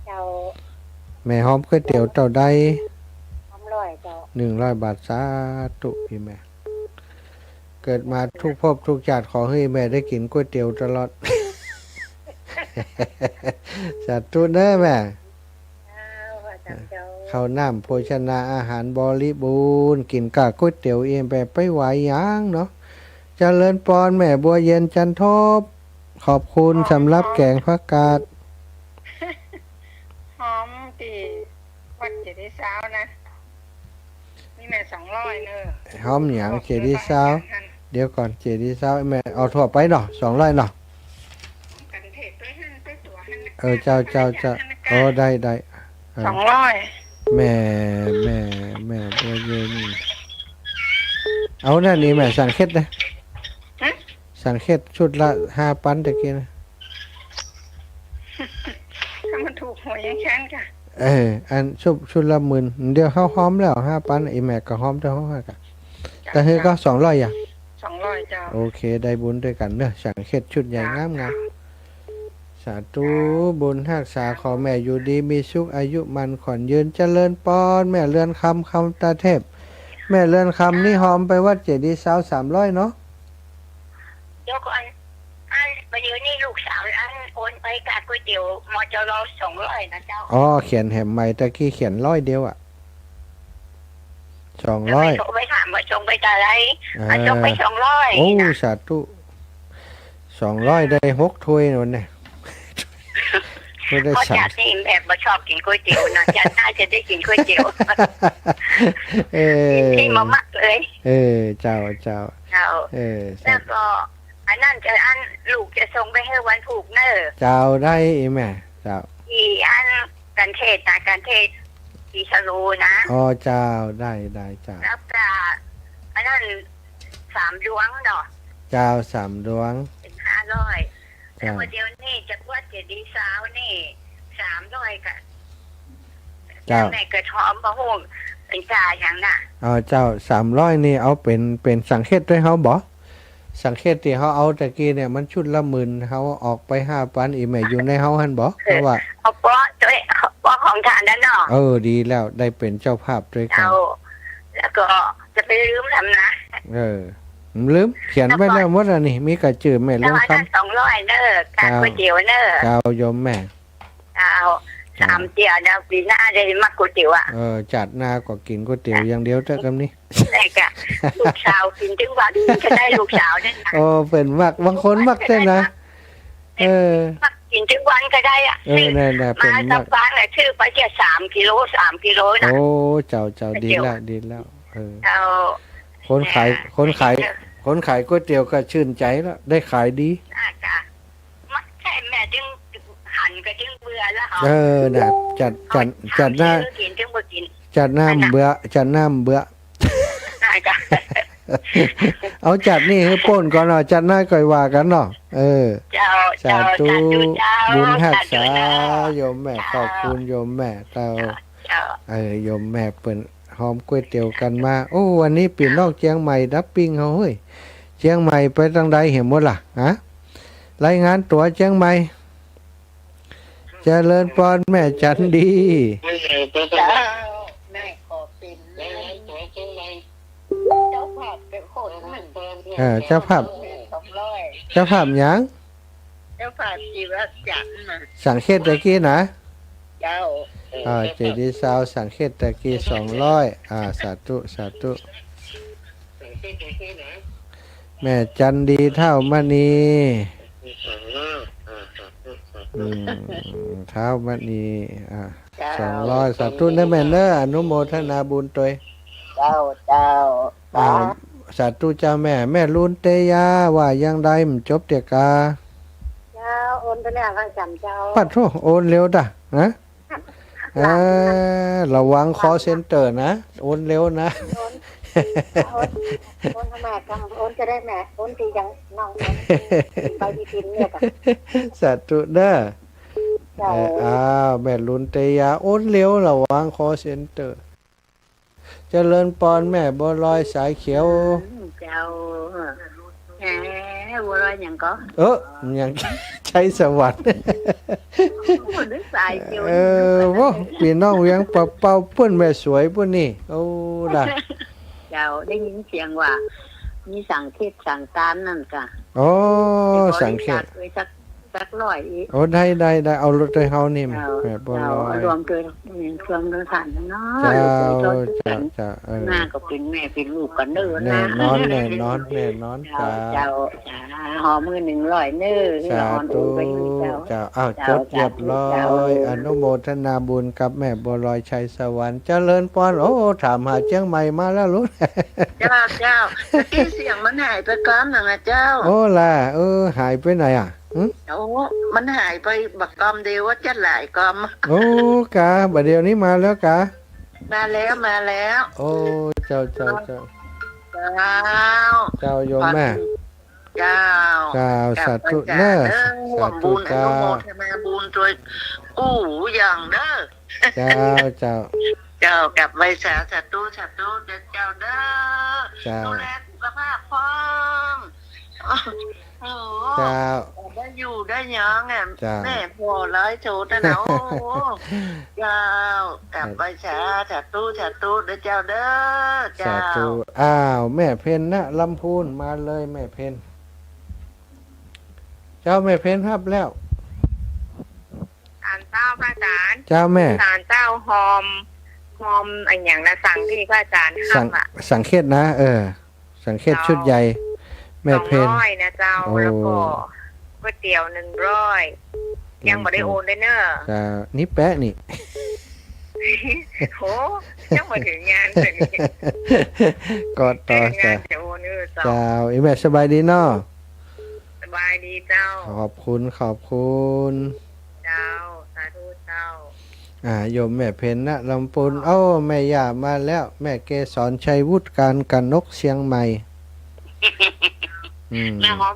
เจ้า แม่หอมก๋วยเตี๋ยวเต้าใด หนึ่งร้อย เจ้า หนึ่งร้อยบาท สาธุ อีแม่ เกิดมาทุกภพทุกชาติ ขอหื้อแม่ได้กิ๋นก๋วยเตี๋ยวตลอด สาธุเน้อแม่ เจ้า ข้าวน้ำโภชนาอาหารบริบูรณ์ กิ๋นก้าก๋วยเตี๋ยวเอง แม่ไปไหวหยังเนาะ เจริญปอนแม่บัวเย็นจันทบ ขอบคุณสำหรับแก๋งผักกาด หอมตี้วัดเจดีย์ซาวนะ นี่แม่ สองร้อย เน้อ หอมหยังเจดีย์ซาว เดี๋ยวก่อน เจดีย์ซาว แม่เอาทั่วไปเนาะ สองร้อยเนาะ เออ เจ้า เจ้า เจ้า โอ้ ได้ ได้ เออ สองร้อย แม่ แม่ แม่บัวเย็น เอานั่นนี่แม่ สังเขตนะ ฮะ สังเขตชุดละห้าปันตะกี้นะ ถ้ามันถูกหวยยังแค้นกะ เออ อันชุด ชุดละหมื่น เดี๋ยวเฮาหอมแล้วห้าปัน อีแม่ก็หอมเต้าเฮากะ เจ้า แต่หื้อก็ เจ้า สองร้อย อ่ะ สองร้อย เจ้า โอเค ได้บุญด้วยกั๋นเน้อ สังเขตชุดใหญ่ เจ้า งามๆ สาธุ บุญฮักษา ขอแม่อยู่ดีมีสุข อายุมั่นขวัญยืน เจริญปอน แม่เรือนคำ คำตาเทพ แม่เรือนคำนี่หอมไปวัดเจดีย์ซาว สามร้อยเนาะ เดี๋ยวก่อน อัน บ่าเดี่ยวนี้ลูกสาวอันโอนไปก้าก๋วยเตี๋ยว มจร. สองร้อยนะเจ้า อ๋อ เขียนแหมใหม่ ตะกี้เขียนร้อยเดียวอะ สองร้อย แล้วไปโทรไปถามว่าส่งไปเต้าใด อ่า อ่ะ ส่งไปสองร้อย โอ้ นะ สาธุ สองร้อย ได้หกถ้วยวันนี้ บ่ได้ เพราะ สาม จัดนี่แม่บ่ชอบกิ๋นก๋วยเตี๋ยวนะ จัดหน้าจะได้กิ๋นก๋วยเตี๋ยว เออ นี่บ่มักเลย เออ เจ้า เจ้า เจ้า เออ แล้วก็ อันนั้นจะ อันลูกจะส่งไปหื้อวันพูกเน้อ เจ้า ได้ อีแม่ เจ้า อีอันกัณฑ์เทศน์นะ กัณฑ์เทศน์ อีสโลนะ อ๋อ เจ้า ได้ ได้ เจ้า แล้วก็ อันนั้น สามดวงเนาะ เจ้า สามดวง เป๋นห้าร้อย เจ้า แล้วบ่าเดี่ยวนี้จากวัดเจดีย์ซาวนี่ สามร้อยกะ เจ้า แม่เกิดหอมบ่ฮู้เป๋นจ่าหยังน่ะ อ๋อ เจ้า สามร้อยนี่เอาเป๋น เป๋นสังเขตด้วยเฮาบ่ สังเขตตี้เฮาเอาตะกี้เนี่ย มันชุดละหมื่น เฮาออกไปห้าปัน อีแม่อยู่ในเฮาหั้นบ่ เออ เพราะว่า เอาเปาะด้วย เอาเปาะของท่านนั้นเนาะ เออ ดีแล้ว ได้เป๋นเจ้าภาพด้วยกั๋น เจ้า แล้วก็จะไปลืมนำนะ เออ ลืม เขียนไว้แล้วหมดอันนี้ มีก้าจื้อแม่เรือนคำ สองร้อยเน้อ ก้าก๋วยเตี๋ยวเน้อ เจ้า โยมแม่ เจ้า เจ้า สามเตื้อเนาะ ปี๋หน้าได้มาก๋วยเตี๋ยวอะ เออ จัดหน้าก็กิ๋นก๋วยเตี๋ยวอย่างเดียวเต๊อะ กำนี้ ได้กะ ลูกสาวกิ๋นตึงวันก็ได้ ลูกสาวเนี่ยนะ โอ้ เปิ้นมัก บางคนมักเต๊อะนะ เออ มักกิ๋นตึงวันก็ได้อะ เออ นั่นน่ะ มา เปิ้นมัก ลำปางน่ะ ซื้อไปแค่สามกิโล สามกิโลนะ โอ้ เจ้า เจ้า ก๋วยเตี๋ยว ดีแล้ว ดีแล้ว เออ เจ้า คนขาย เออ คนขาย คนขายก๋วยเตี๋ยวก็ชื่นใจ๋แล้ว ได้ขายดี น่าจะ มันใจ้แม่จึงหันก็จึงเบื่อแล้วเหรอ เออ น่ะ จัด จัด เอา จัดหน้า สามทีก็กิ๋นจึงบ่กิ๋น จัดหน้า อันน่ะ เบื่อ จัดหน้าเบื่อ น่าจะ เอาจัดนี่หื้อป๊นก่อนเนาะ จัดหน้าก่อยว่ากั๋นเนาะ เออ เจ้า สาธุ เจ้า สาธุเจ้า บุญฮักษา สาธุเจ้า โยมแม่ เจ้า ขอบคุณโยมแม่ เจ้า เจ้า เจ้า เออ โยมแม่เปิ้นหอมก๋วยเตี๋ยวกั๋นมา โอ้ วันนี้ปี้น้องเจียงใหม่ดับปิ้งเฮาเฮ้ย เจียงใหม่ไปตางใดเหียหมดล่ะ ฮะ รายงานตั๋วเจียงใหม่ เจริญปอนแม่จันดี เจ้า แม่ขอเป๋นเจ้าภาพไปโฆษณา เออ เจ้าภาพ สองร้อย เจ้าภาพหยัง เจ้าภาพตี้ว่าจัดน่ะ สังเขตตะกี้นะ เจ้า อ่า เจดีย์ซาวสังเขตตะกี้ สองร้อย อ่า สาธุ สาธุ แม่จันดี ท้าวมณี อืม ท้าวมณี อ่า เจ้า สองร้อย สาธุเน้อแม่เน้อ อนุโมทนาบุญตวย เจ้า เจ้า อ่า สาธุเจ้าแม่ แม่ลุนเตยา ว่าอย่างใด บ่จบเตียกา เจ้า โอนไปแล้วค่ะ สามเจ้า ปัดโธ่ โอนเร็วตะ ฮะ เออ ระวัง call center นะ โอนเร็วนะ โอน โอน โอนทางแม่ก่อน โอนจะได้แม่ โอนตี้ยังน้อง โอนไปตี้กิ๋นเนี่ยก่อน สาธุเน้อ เจ้า เออ อ้าว แม่ลุนเตยา โอนเร็ว ระวัง call center เจริญปอนแม่บัวลอยสายเขียว อืม เจ้า แหม บัวลอยหยังก็ เออ หยัง ชัยสวรรค์ โอ้ นึกสายเดียว เออ นี่ โอ้ ปี้น้องเวียงป่าเป้าปุ้น แม่สวยปุ้นนี่ โอ้ ล่ะ เจ้า ได้ยินเสียงว่า มีสังเขตสังตานนั่นก่ะ โอ้ เดี๋ยวขอ สังเขต อนุญาตไว้สัก สักร้อยอีก โอ้ ได้ ได้ ได้ เอารวมตวยเฮานี่ เจ้า แม่บัวลอย เจ้า เอารวมตวย รวมตวยตานเนาะ เจ้า รวมตวยตาน เจ้า เจ้า เออ มาก็เป๋นแม่เป๋นลูกกั๋นเน้อ แน่นอน นะ แน่นอน แน่นอน เจ้า เจ้า เจ้า เจ้า หอมหื้อหนึ่งร้อยเน้อ สาธุ หอมโอนไปหื้อเจ้า เจ้า อ้าว เจ้า จ๋ดเรียบร้อย สาธุ เจ้า อนุโมทนาบุญกับแม่บัวลอยชัยสวรรค์ เจริญปอน โอ้ ถามหาเจียงใหม่มาแล้วลูก เจ้า เจ้า ตะกี้เสียงมันหายไปก้อมหนึ่งนะเจ้า โอ้ ล่ะ เออ หายไปไหนอะ หึ โอ้ มันหายไปบักก้อมเดียวว่าจะหลายก้อม โอ้ กา บ่าเดี่ยวนี้มาแล้วกา มาแล้ว มาแล้ว โอ้ เจ้า เจ้า เจ้า เจ้า เจ้าโยมแม่ เจ้า เจ้า กราบ สาธุ ไหว้สา เน้อ เด้อ สาธุ ร่วมบุญ เจ้า อนุโมทนาบุญตวยกู้อย่างเน้อ เจ้า เจ้า เจ้า กราบไหว้สา สาธุ สาธุ เด้อเจ้าเด้อ เจ้า ดูแลสุขภาพพ่อง โอ้ เจ้า ได้อยู่ได้หยังอะ เจ้า แม่พ่อหลายโสดนะ โอ้ เจ้า กราบไหว้สา สาธุ สาธุ เด้อเจ้าเด้อ เจ้า สาธุ อ้าว แม่เพ็ญนะลำพูน มาเลยแม่เพ็ญ เจ้า แม่เพ็ญฮับแล้ว สารเจ้าพระอาจารย์ เจ้าแม่ สารเจ้าฮอม ฮอมอะหยังนะ สังที่พระอาจารย์ สัง ฮับอะ สังเขตนะ เออ สังเขต เจ้า ชุดใหญ่ แม่เพ็ญ สองร้อยนะเจ้า โอ้ แล้วก็ก๋วยเตี๋ยวหนึ่งร้อย ยังบ่ได้โอนเลยเน้อ เจ้า นี่แป๊ะนี่ โห ยังบ่ถึงงานเลยนี่ ก็ต่อ ถึงงาน เจ้า จะโอน เออ เจ้า เจ้า อีแม่สบายดีเนาะ สบายดีเจ้า ขอบคุณ ขอบคุณ เจ้า สาธุเจ้า อ่า โยมแม่เพ็ญนะลำพูน เจ้า โอ้ แม่ย่ามาแล้ว แม่เกสรชัยวุฒิ การกนกเชียงใหม่ อืม แม่ฮอม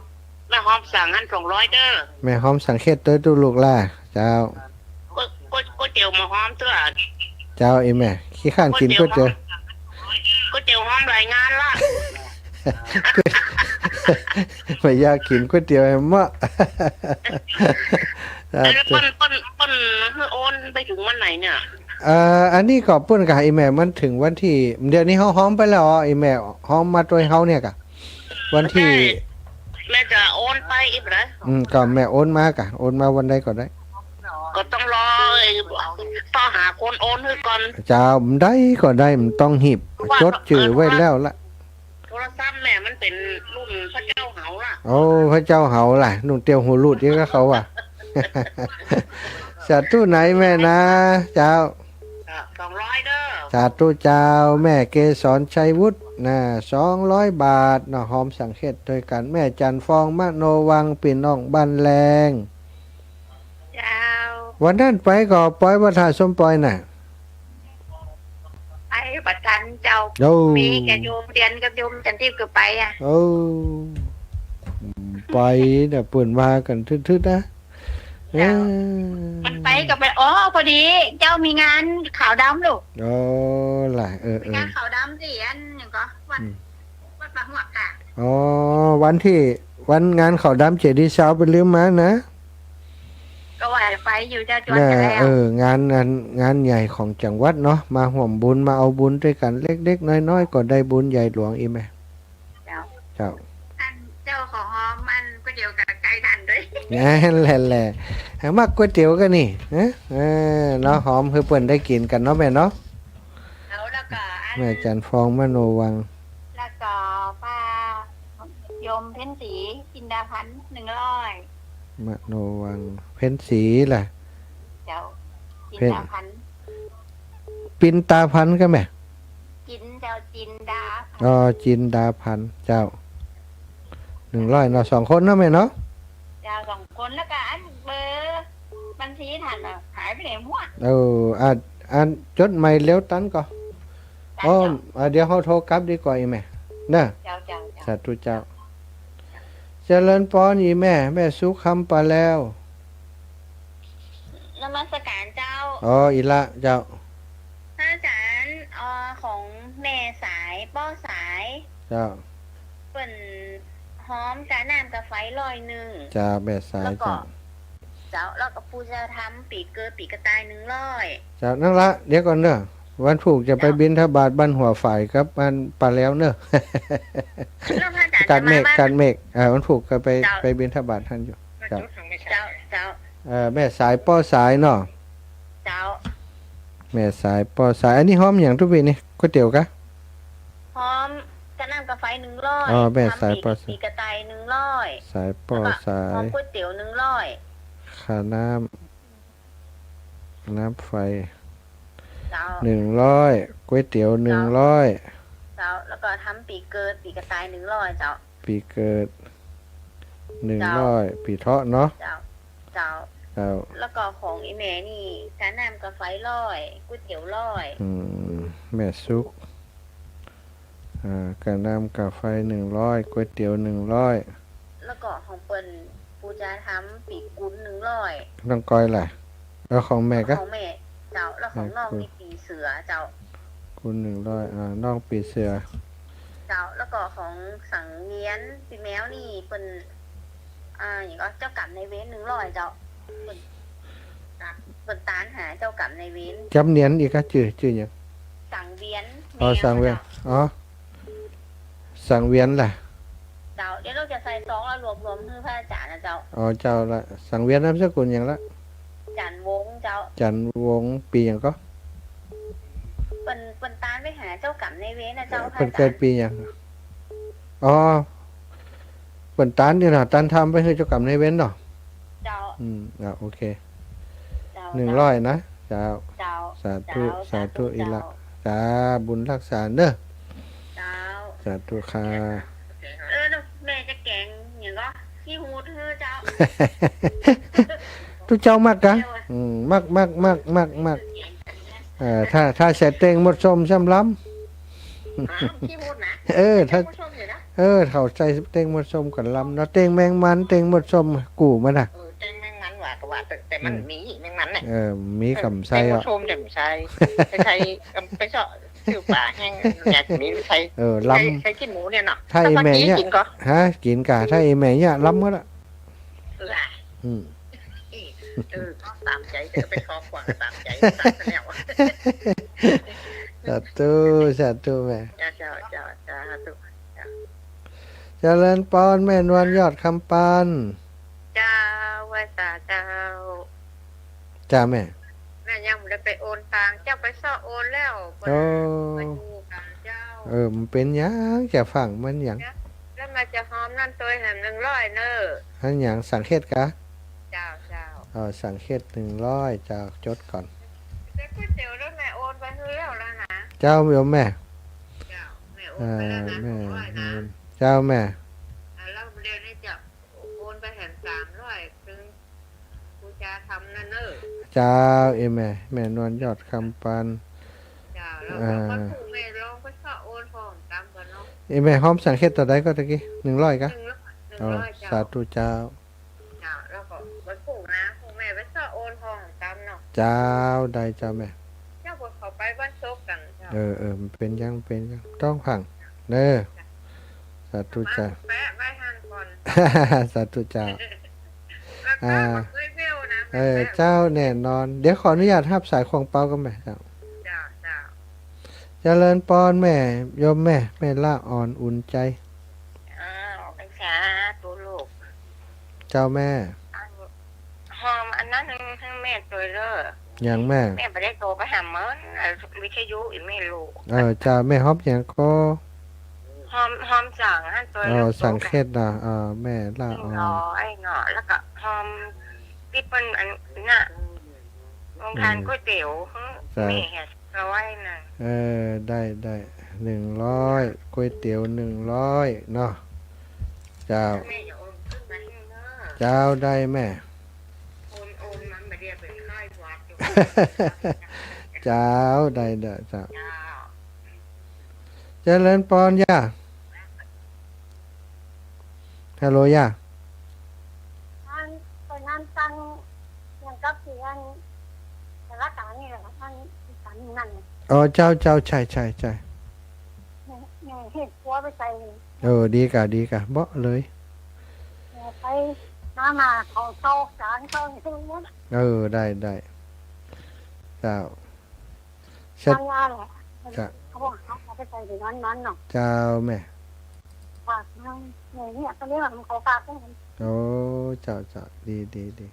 แม่ฮอมสั่งหั้นสองร้อยเด้อ แม่ฮอมสังเขตตวยตุ๊ลูกล่ะ เจ้า ก๋วย ก๋วย ก๋วยเตี๋ยวหม้อฮอมเตื้อ เจ้า อีแม่ ขี้ข้านกิ๋นก๋วยเตี๋ยว ก๋วยเตี๋ยวฮอม ก๋วยเตี๋ยวฮอมหลายงานละ บ่อยากกิ๋นก๋วยเตี๋ยวแหมเนาะ แล้วเปิ้น เปิ้น เปิ้นหื้อโอนไปถึงวันไหนเนี่ย เอ่อ อันนี้ก็เปิ้นก็หื้อแม่ มันถึงวันตี้ เดี๋ยวนี้เฮาฮอมไปแล้วอ๋อ อีแม่ฮอมมาตวยเฮาเนี่ยก่ะ วันตี้ แม่ แม่จะโอนไปอีกเหรอ อืม ก็แม่โอนมาก่ะ โอนมาวันใดก็ได้ ก็ต้องรอ เอ่อ ต้องหาคนโอนหื้อก่อน เจ้า บ่ได้ก็ได้ บ่ต้องหีบ ว่า จ๋ดจื้อไว้แล้วละ โทรศัพท์แม่มันเป๋นรุ่นพระเจ้าเหาล่ะ โอ้ พระเจ้าเหาล่ะ นุ่งเตียวหูรูดอย่างกับเขาว่ะ สาธุไหนแม่นะ เจ้า อ่ะ สองร้อยเด้อ สาธุเจ้า แม่เกสรชัยวุฒินะ สองร้อยบาทเนาะ ฮอมสังเขตตวยกั๋น แม่จันทร์ฟอง มโนวังค์ ปี้น้องบ้านแลง เจ้า วันนั้นไปก่อปอยวัดท่าส้มปอยน่ะ ไปบ่ทันเจ้า โอ้ มีแก่โยมเตียนกับโยมจันทิพย์ก็ไปอะ โอ้ ไปน่ะ เปิ้นว่ากั๋นทึดๆ นะ เจ้า เออ มันไปก็ไป อ๋อ พอดี เจ้ามีงานขาวดำลูก อ๋อ ล่ะ เออ มีงาน เออ ขาวดำตี้อันหนึ่งก็ วัด อืม วัดป่าฮวกค่ะ อ๋อ วันตี้ วันงานขาวดำเจดีย์ซาวไปลืมมานะ ก็ว่าจะไปอยู่เจ้า จวน น่ะ จะแล้ว เออ งาน งาน งานใหญ่ของจังหวัดเนาะ มาฮ่วมบุญ มาเอาบุญตวยกั๋น เล็กๆ น้อยๆ ก็ได้บุญใหญ่หลวงอีแม่ เจ้า เจ้า อันเจ้าของฮอมอันก๋วยเตี๋ยวกับไก่ทันด้วย นั่นแหละแหละ หามักก๋วยเตี๋ยวกั๋นนี่ ฮะ เออ เนาะ ฮอมหื้อเปิ้นได้กิ๋นกั๋นเนาะแม่เนาะ แล้ว แล้วก็อัน แม่จันทร์ฟอง มโนวังค์ แล้วก็ป้าโยมเพ็ญศรี จินดาพันธ์ หนึ่งร้อย มโนวังค์ เพ็ญศรีล่ะ เจ้า จินดาพันธ์ เพ็ญ ปินตาพันธ์ก็แม่ จินเจ้า จินดาพันธ์ อ๋อ จินดาพันธ์ เจ้า หนึ่งร้อยเนาะ สองคนเนาะแม่เนาะ เจ้า สองคน แล้วก็อันเบอร์บัญชีทันน่ะ หายไปไหนหมด เออ อ่ะ อันจ๋ดใหม่เร็วตันก่อ ตัน อ๋อ เจ้า อ่ะ เดี๋ยวเฮาโทรกลับดีกว่าอีแม่ เนาะ เจ้า เจ้า เจ้า สาธุเจ้า เจริญปอนอีแม่ แม่สุขคำปาแลว นมัสการเจ้า อ๋อ อีละเจ้า พระอาจารย์ เอ่อ ของแม่สาย ป้อสาย เจ้า เปิ้น หอม กาน้ำกาไฟร้อยนึ่ง เจ้า แม่สาย แล้วก็ เจ้า เจ้า แล้วก็ปู๋จาธรรม ปี๋เกิด ปี๋กระต่าย นึ่งร้อย เจ้า นั่นละ เดี๋ยวก่อนเน่อ วันพูกจะไป เจ้า บิณฑบาตบ้านหัวฝายกับบ้านป่าแลวเน่อ แล้วพระอาจ๋ารย์ กาดเมฆ จะมาบ้าน กาดเมฆ อ่า วันพูกก็ไป เจ้า ไปบิณฑบาตหั้นอยู่ เจ้า เจ้า เจ้า เอ่อ แม่สาย ป้อสายเนาะ เจ้า แม่สาย ป้อสาย อันนี้หอมหยังตุ๊ปี้นี่ ก๋วยเตี๋ยวกะ หอม กาน้ำกาไฟ นึ่งร้อย อ๋อ แม่สาย ทำปี๋ ป้อสาย ปี๋กระต่าย นึ่งร้อย สาย ป้อสาย แล้วก็หอมก๋วยเตี๋ยว นึ่งร้อย ค่าน้ำ น้ำไฟ เจ้า นึ่งร้อย ก๋วยเตี๋ยว นึ่งร้อย เจ้า แล้วก็ทำปี๋เกิด ปี๋กระต่าย นึ่งร้อย เจ้า ปี๋เกิด นึ่งร้อย เจ้า ปี๋เถาะเนาะ เจ้า เจ้า เจ้า แล้วก็ของอี่แม่นี่ กาน้ำกาไฟ ร้อย ก๋วยเตี๋ยว ร้อย อืม แม่สุข อ่า กาน้ำกาไฟ นึ่งร้อย ก๋วยเตี๋ยว นึ่งร้อย แล้วก็ของเปิ้น ปู๋จาธรรม ปี๋กุน นึ่งร้อย น้องก้อยล่ะ แล้วของแม่กะ ของแม่ เจ้า แล้วของน้องนี่ ปี๋เสือ เจ้า กุน นึ่งร้อย อ่า น้องปี๋เสือ เจ้า แล้วก็ของสังเวียน ปี๋แมวนี่ เปิ้น อ่า หยังก็ เจ้ากรรมนายเวร นึ่งร้อย เจ้า เปิ้น เปิ้นตานหาเจ้ากรรมนายเวร จำเนียนอีกกะ จื้อ จื้อหยัง สังเวียน อ๋อ แมว สังเวียน เจ้า อ๋อ สังเวียนล่ะ เจ้า เดี๋ยวลูกจะใส่ซองแล้วรวบรวมหื้อพระอาจ๋ารย์นะเจ้า อ๋อ เจ้าละ สังเวียนนามสกุลหยังละ จันทร์วงศ์เจ้า จันทร์วงศ์ ปี๋หยังก็ เปิ้น เปิ้นตานไปหาเจ้ากรรมนายเวรนะเจ้า เปิ้นเกิดปี๋หยัง อ๋อ เปิ้นตานนี่เนาะ ตานธรรมไปหื้อเจ้ากรรมนายเวรเนาะ เจ้า อืม อ่ะ โอเค เจ้า นึ่งร้อยนะ เจ้า เจ้า สาธุ เจ้า สาธุ สาธุ อี่ละ เจ้า จ้า บุญฮักษาเน่อ เจ้า สาธุค่ะ เออ แม่จะแก๋งหยังก็ ขี้หูดหื้อเจ้า ตุ๊เจ้ามักกะ เจ้าอะ อืม มัก มัก มัก มัก มัก เออ ถ้า ถ้าใส่เต็งหมดส้มซ้ำลำ อ้าว ขี้หูดนะ เออ ถ้า เต็งหมดส้มอยู่นะ เออ เขาใส่เต็งหมดส้มกั๋นลำเนาะ เต็งแมงมัน เต็งหมดส้ม กู๋มันน่ะ เออ เต็งแมงมันว่าก็ว่า แต่ แต่มัน อืม มีแมงมันเนี่ย เออ มี เออ กำใส่ เต็งหมด อ่ะ ส้มแต่มันใส่ ใส่ ใส่ เออ ไปเซาะ ซื้อป๋าแห้ง เนี่ย มีใส่ เออ ลำ ใส่ ใส่ขี้หมูเนี่ยเนาะ ถ้าอี่แม่เนี่ย กิ๋นก็ ฮะ กิ๋นกะ ถ้าอี่แม่เนี่ย ลำหมดละ เออ อืม เออ ก็ต๋ามใจ๋ จะไปขอขวางต๋ามใจ๋ ต๋ามแล้ว สาธุ สาธุแม่ เจ้า เจ้า เจ้า สาธุ เจ้า เจริญปอนแม่นวลยอดคำปัน เจ้า ไหว้สาเจ้า จ้าแม่ แม่ยังบ่ได้ไปโอนตังค์ เจ้าไปเซาะโอนแล้ว โอ้ ไปดูกันเจ้า เออ มันเป๋นหยัง จะฟั่งมันหยัง แล้วแม่จะหอมนั่นตวยแหมนึ่งร้อยเน่อ อันหยัง สังเขตกะ เจ้า เจ้า เออ สังเขตนึ่งร้อย เจ้า จดก่อน แต่ก๋วยเตี๋ยวแล้วแม่โอนไปหื้อแล้วแล้วนะ เจ้าโยมแม่ เจ้า แม่โอนไปแล้วนะ อ่า สองร้อยนะ แม่ เจ้าแม่ อ่า แล้วเดี๋ยวนี้จะโอนไปแหมสามร้อย ถึง ปู๋จาธรรมนั่นเน่อ เจ้า เอ้ยแม่ แม่นวลยอดคำปัน เจ้า แล้ว อ่า ก็ถูกแม่ลองไปเซาะโอนห้องต๋ามก่อนเนาะ เอ้ยแม่ หอมสังเขตเต้าใดก็ตะกี้ นึ่งร้อยกะ นึ่งร้อย นึ่งร้อย อ๋อ เจ้า สาธุเจ้า เจ้า แล้วก็วันพูกนะ พูกแม่ไปเซาะโอนห้องต๋ามเนาะ เจ้า ได้เจ้าแม่ เจ้า พวกเขาไปวันศุกร์กั๋นเจ้า เออ เออ มันเป๋นหยัง มันเป๋นหยัง ต้องฟั่ง เน่อ สาธุเจ้า แปะไว้หั้นก่อน สาธุเจ้า แล้วก็ อ่า มาช่วยเบลนะ เออ แปะ เจ้า แน่นอน เดี๋ยวขออนุญาตฮับสายของเปาก่อนแม่เจ้า เจ้า เจ้า เจริญปอนแม่ โยมแม่ แม่ละอ่อนอุ่นใจ๋ อ้าว สาธุลูก เจ้าแม่ อัน หอมอันนั้นหื้อแม่ตวยเน่อ หยังแม่ แม่บ่ได้โตไปหามัน เอ่อ วิทยุอีกแม่ลูก เออ เจ้าแม่ หอมหยังก็ หอม หอมสังหั้นตวย อ๋อ ลูก สังเขตนะ อ่า แม่ละอ่อน นึ่งร้อยเนาะ แล้วก็หอมตี้เปิ้นอันน่ะ โรงทานก๋วยเตี๋ยว เจ้า แม่เฮ็ดเอาไว้น่ะ เออ ได้ ได้ นึ่งร้อย ก๋วยเตี๋ยวนึ่งร้อยเนาะ เจ้า แม่อย่าโอนขึ้นมาให้เน่อ เจ้า ได้แม่ โอน โอนมันบ่ได้เป็นค่ายวัดอยู่ เจ้า ได้ ได้ เจ้า เจ้า เจริญปอนย่า ฮัลโหลย่า อัน ไปงานตัง ยังกับที่อัน สารกลางนี่แหละ อัน อีสานนั่นน่ะ อ๋อ เจ้า เจ้า ใช่ ใช่ ใช่ ยัง เนี่ย เฮ็ดครัวไปใส่ เออ ดีก่ะ ดีก่ะ เบาะเลย เออ ไปหามาของเก่า จานเก่านี่ทั้งหมด เออ ได้ ได้ เจ้า เช็ด ทางงานแหละ จ้ะ เขาบอกเขาเอาไปใส่ในนั้นๆ เนาะ เจ้าแม่ ฝากทาง เนี่ย เนี่ย เขาเรียกว่ามันขอฝากไว้ โอ้ เจ้า เจ้า ดี ดี ดี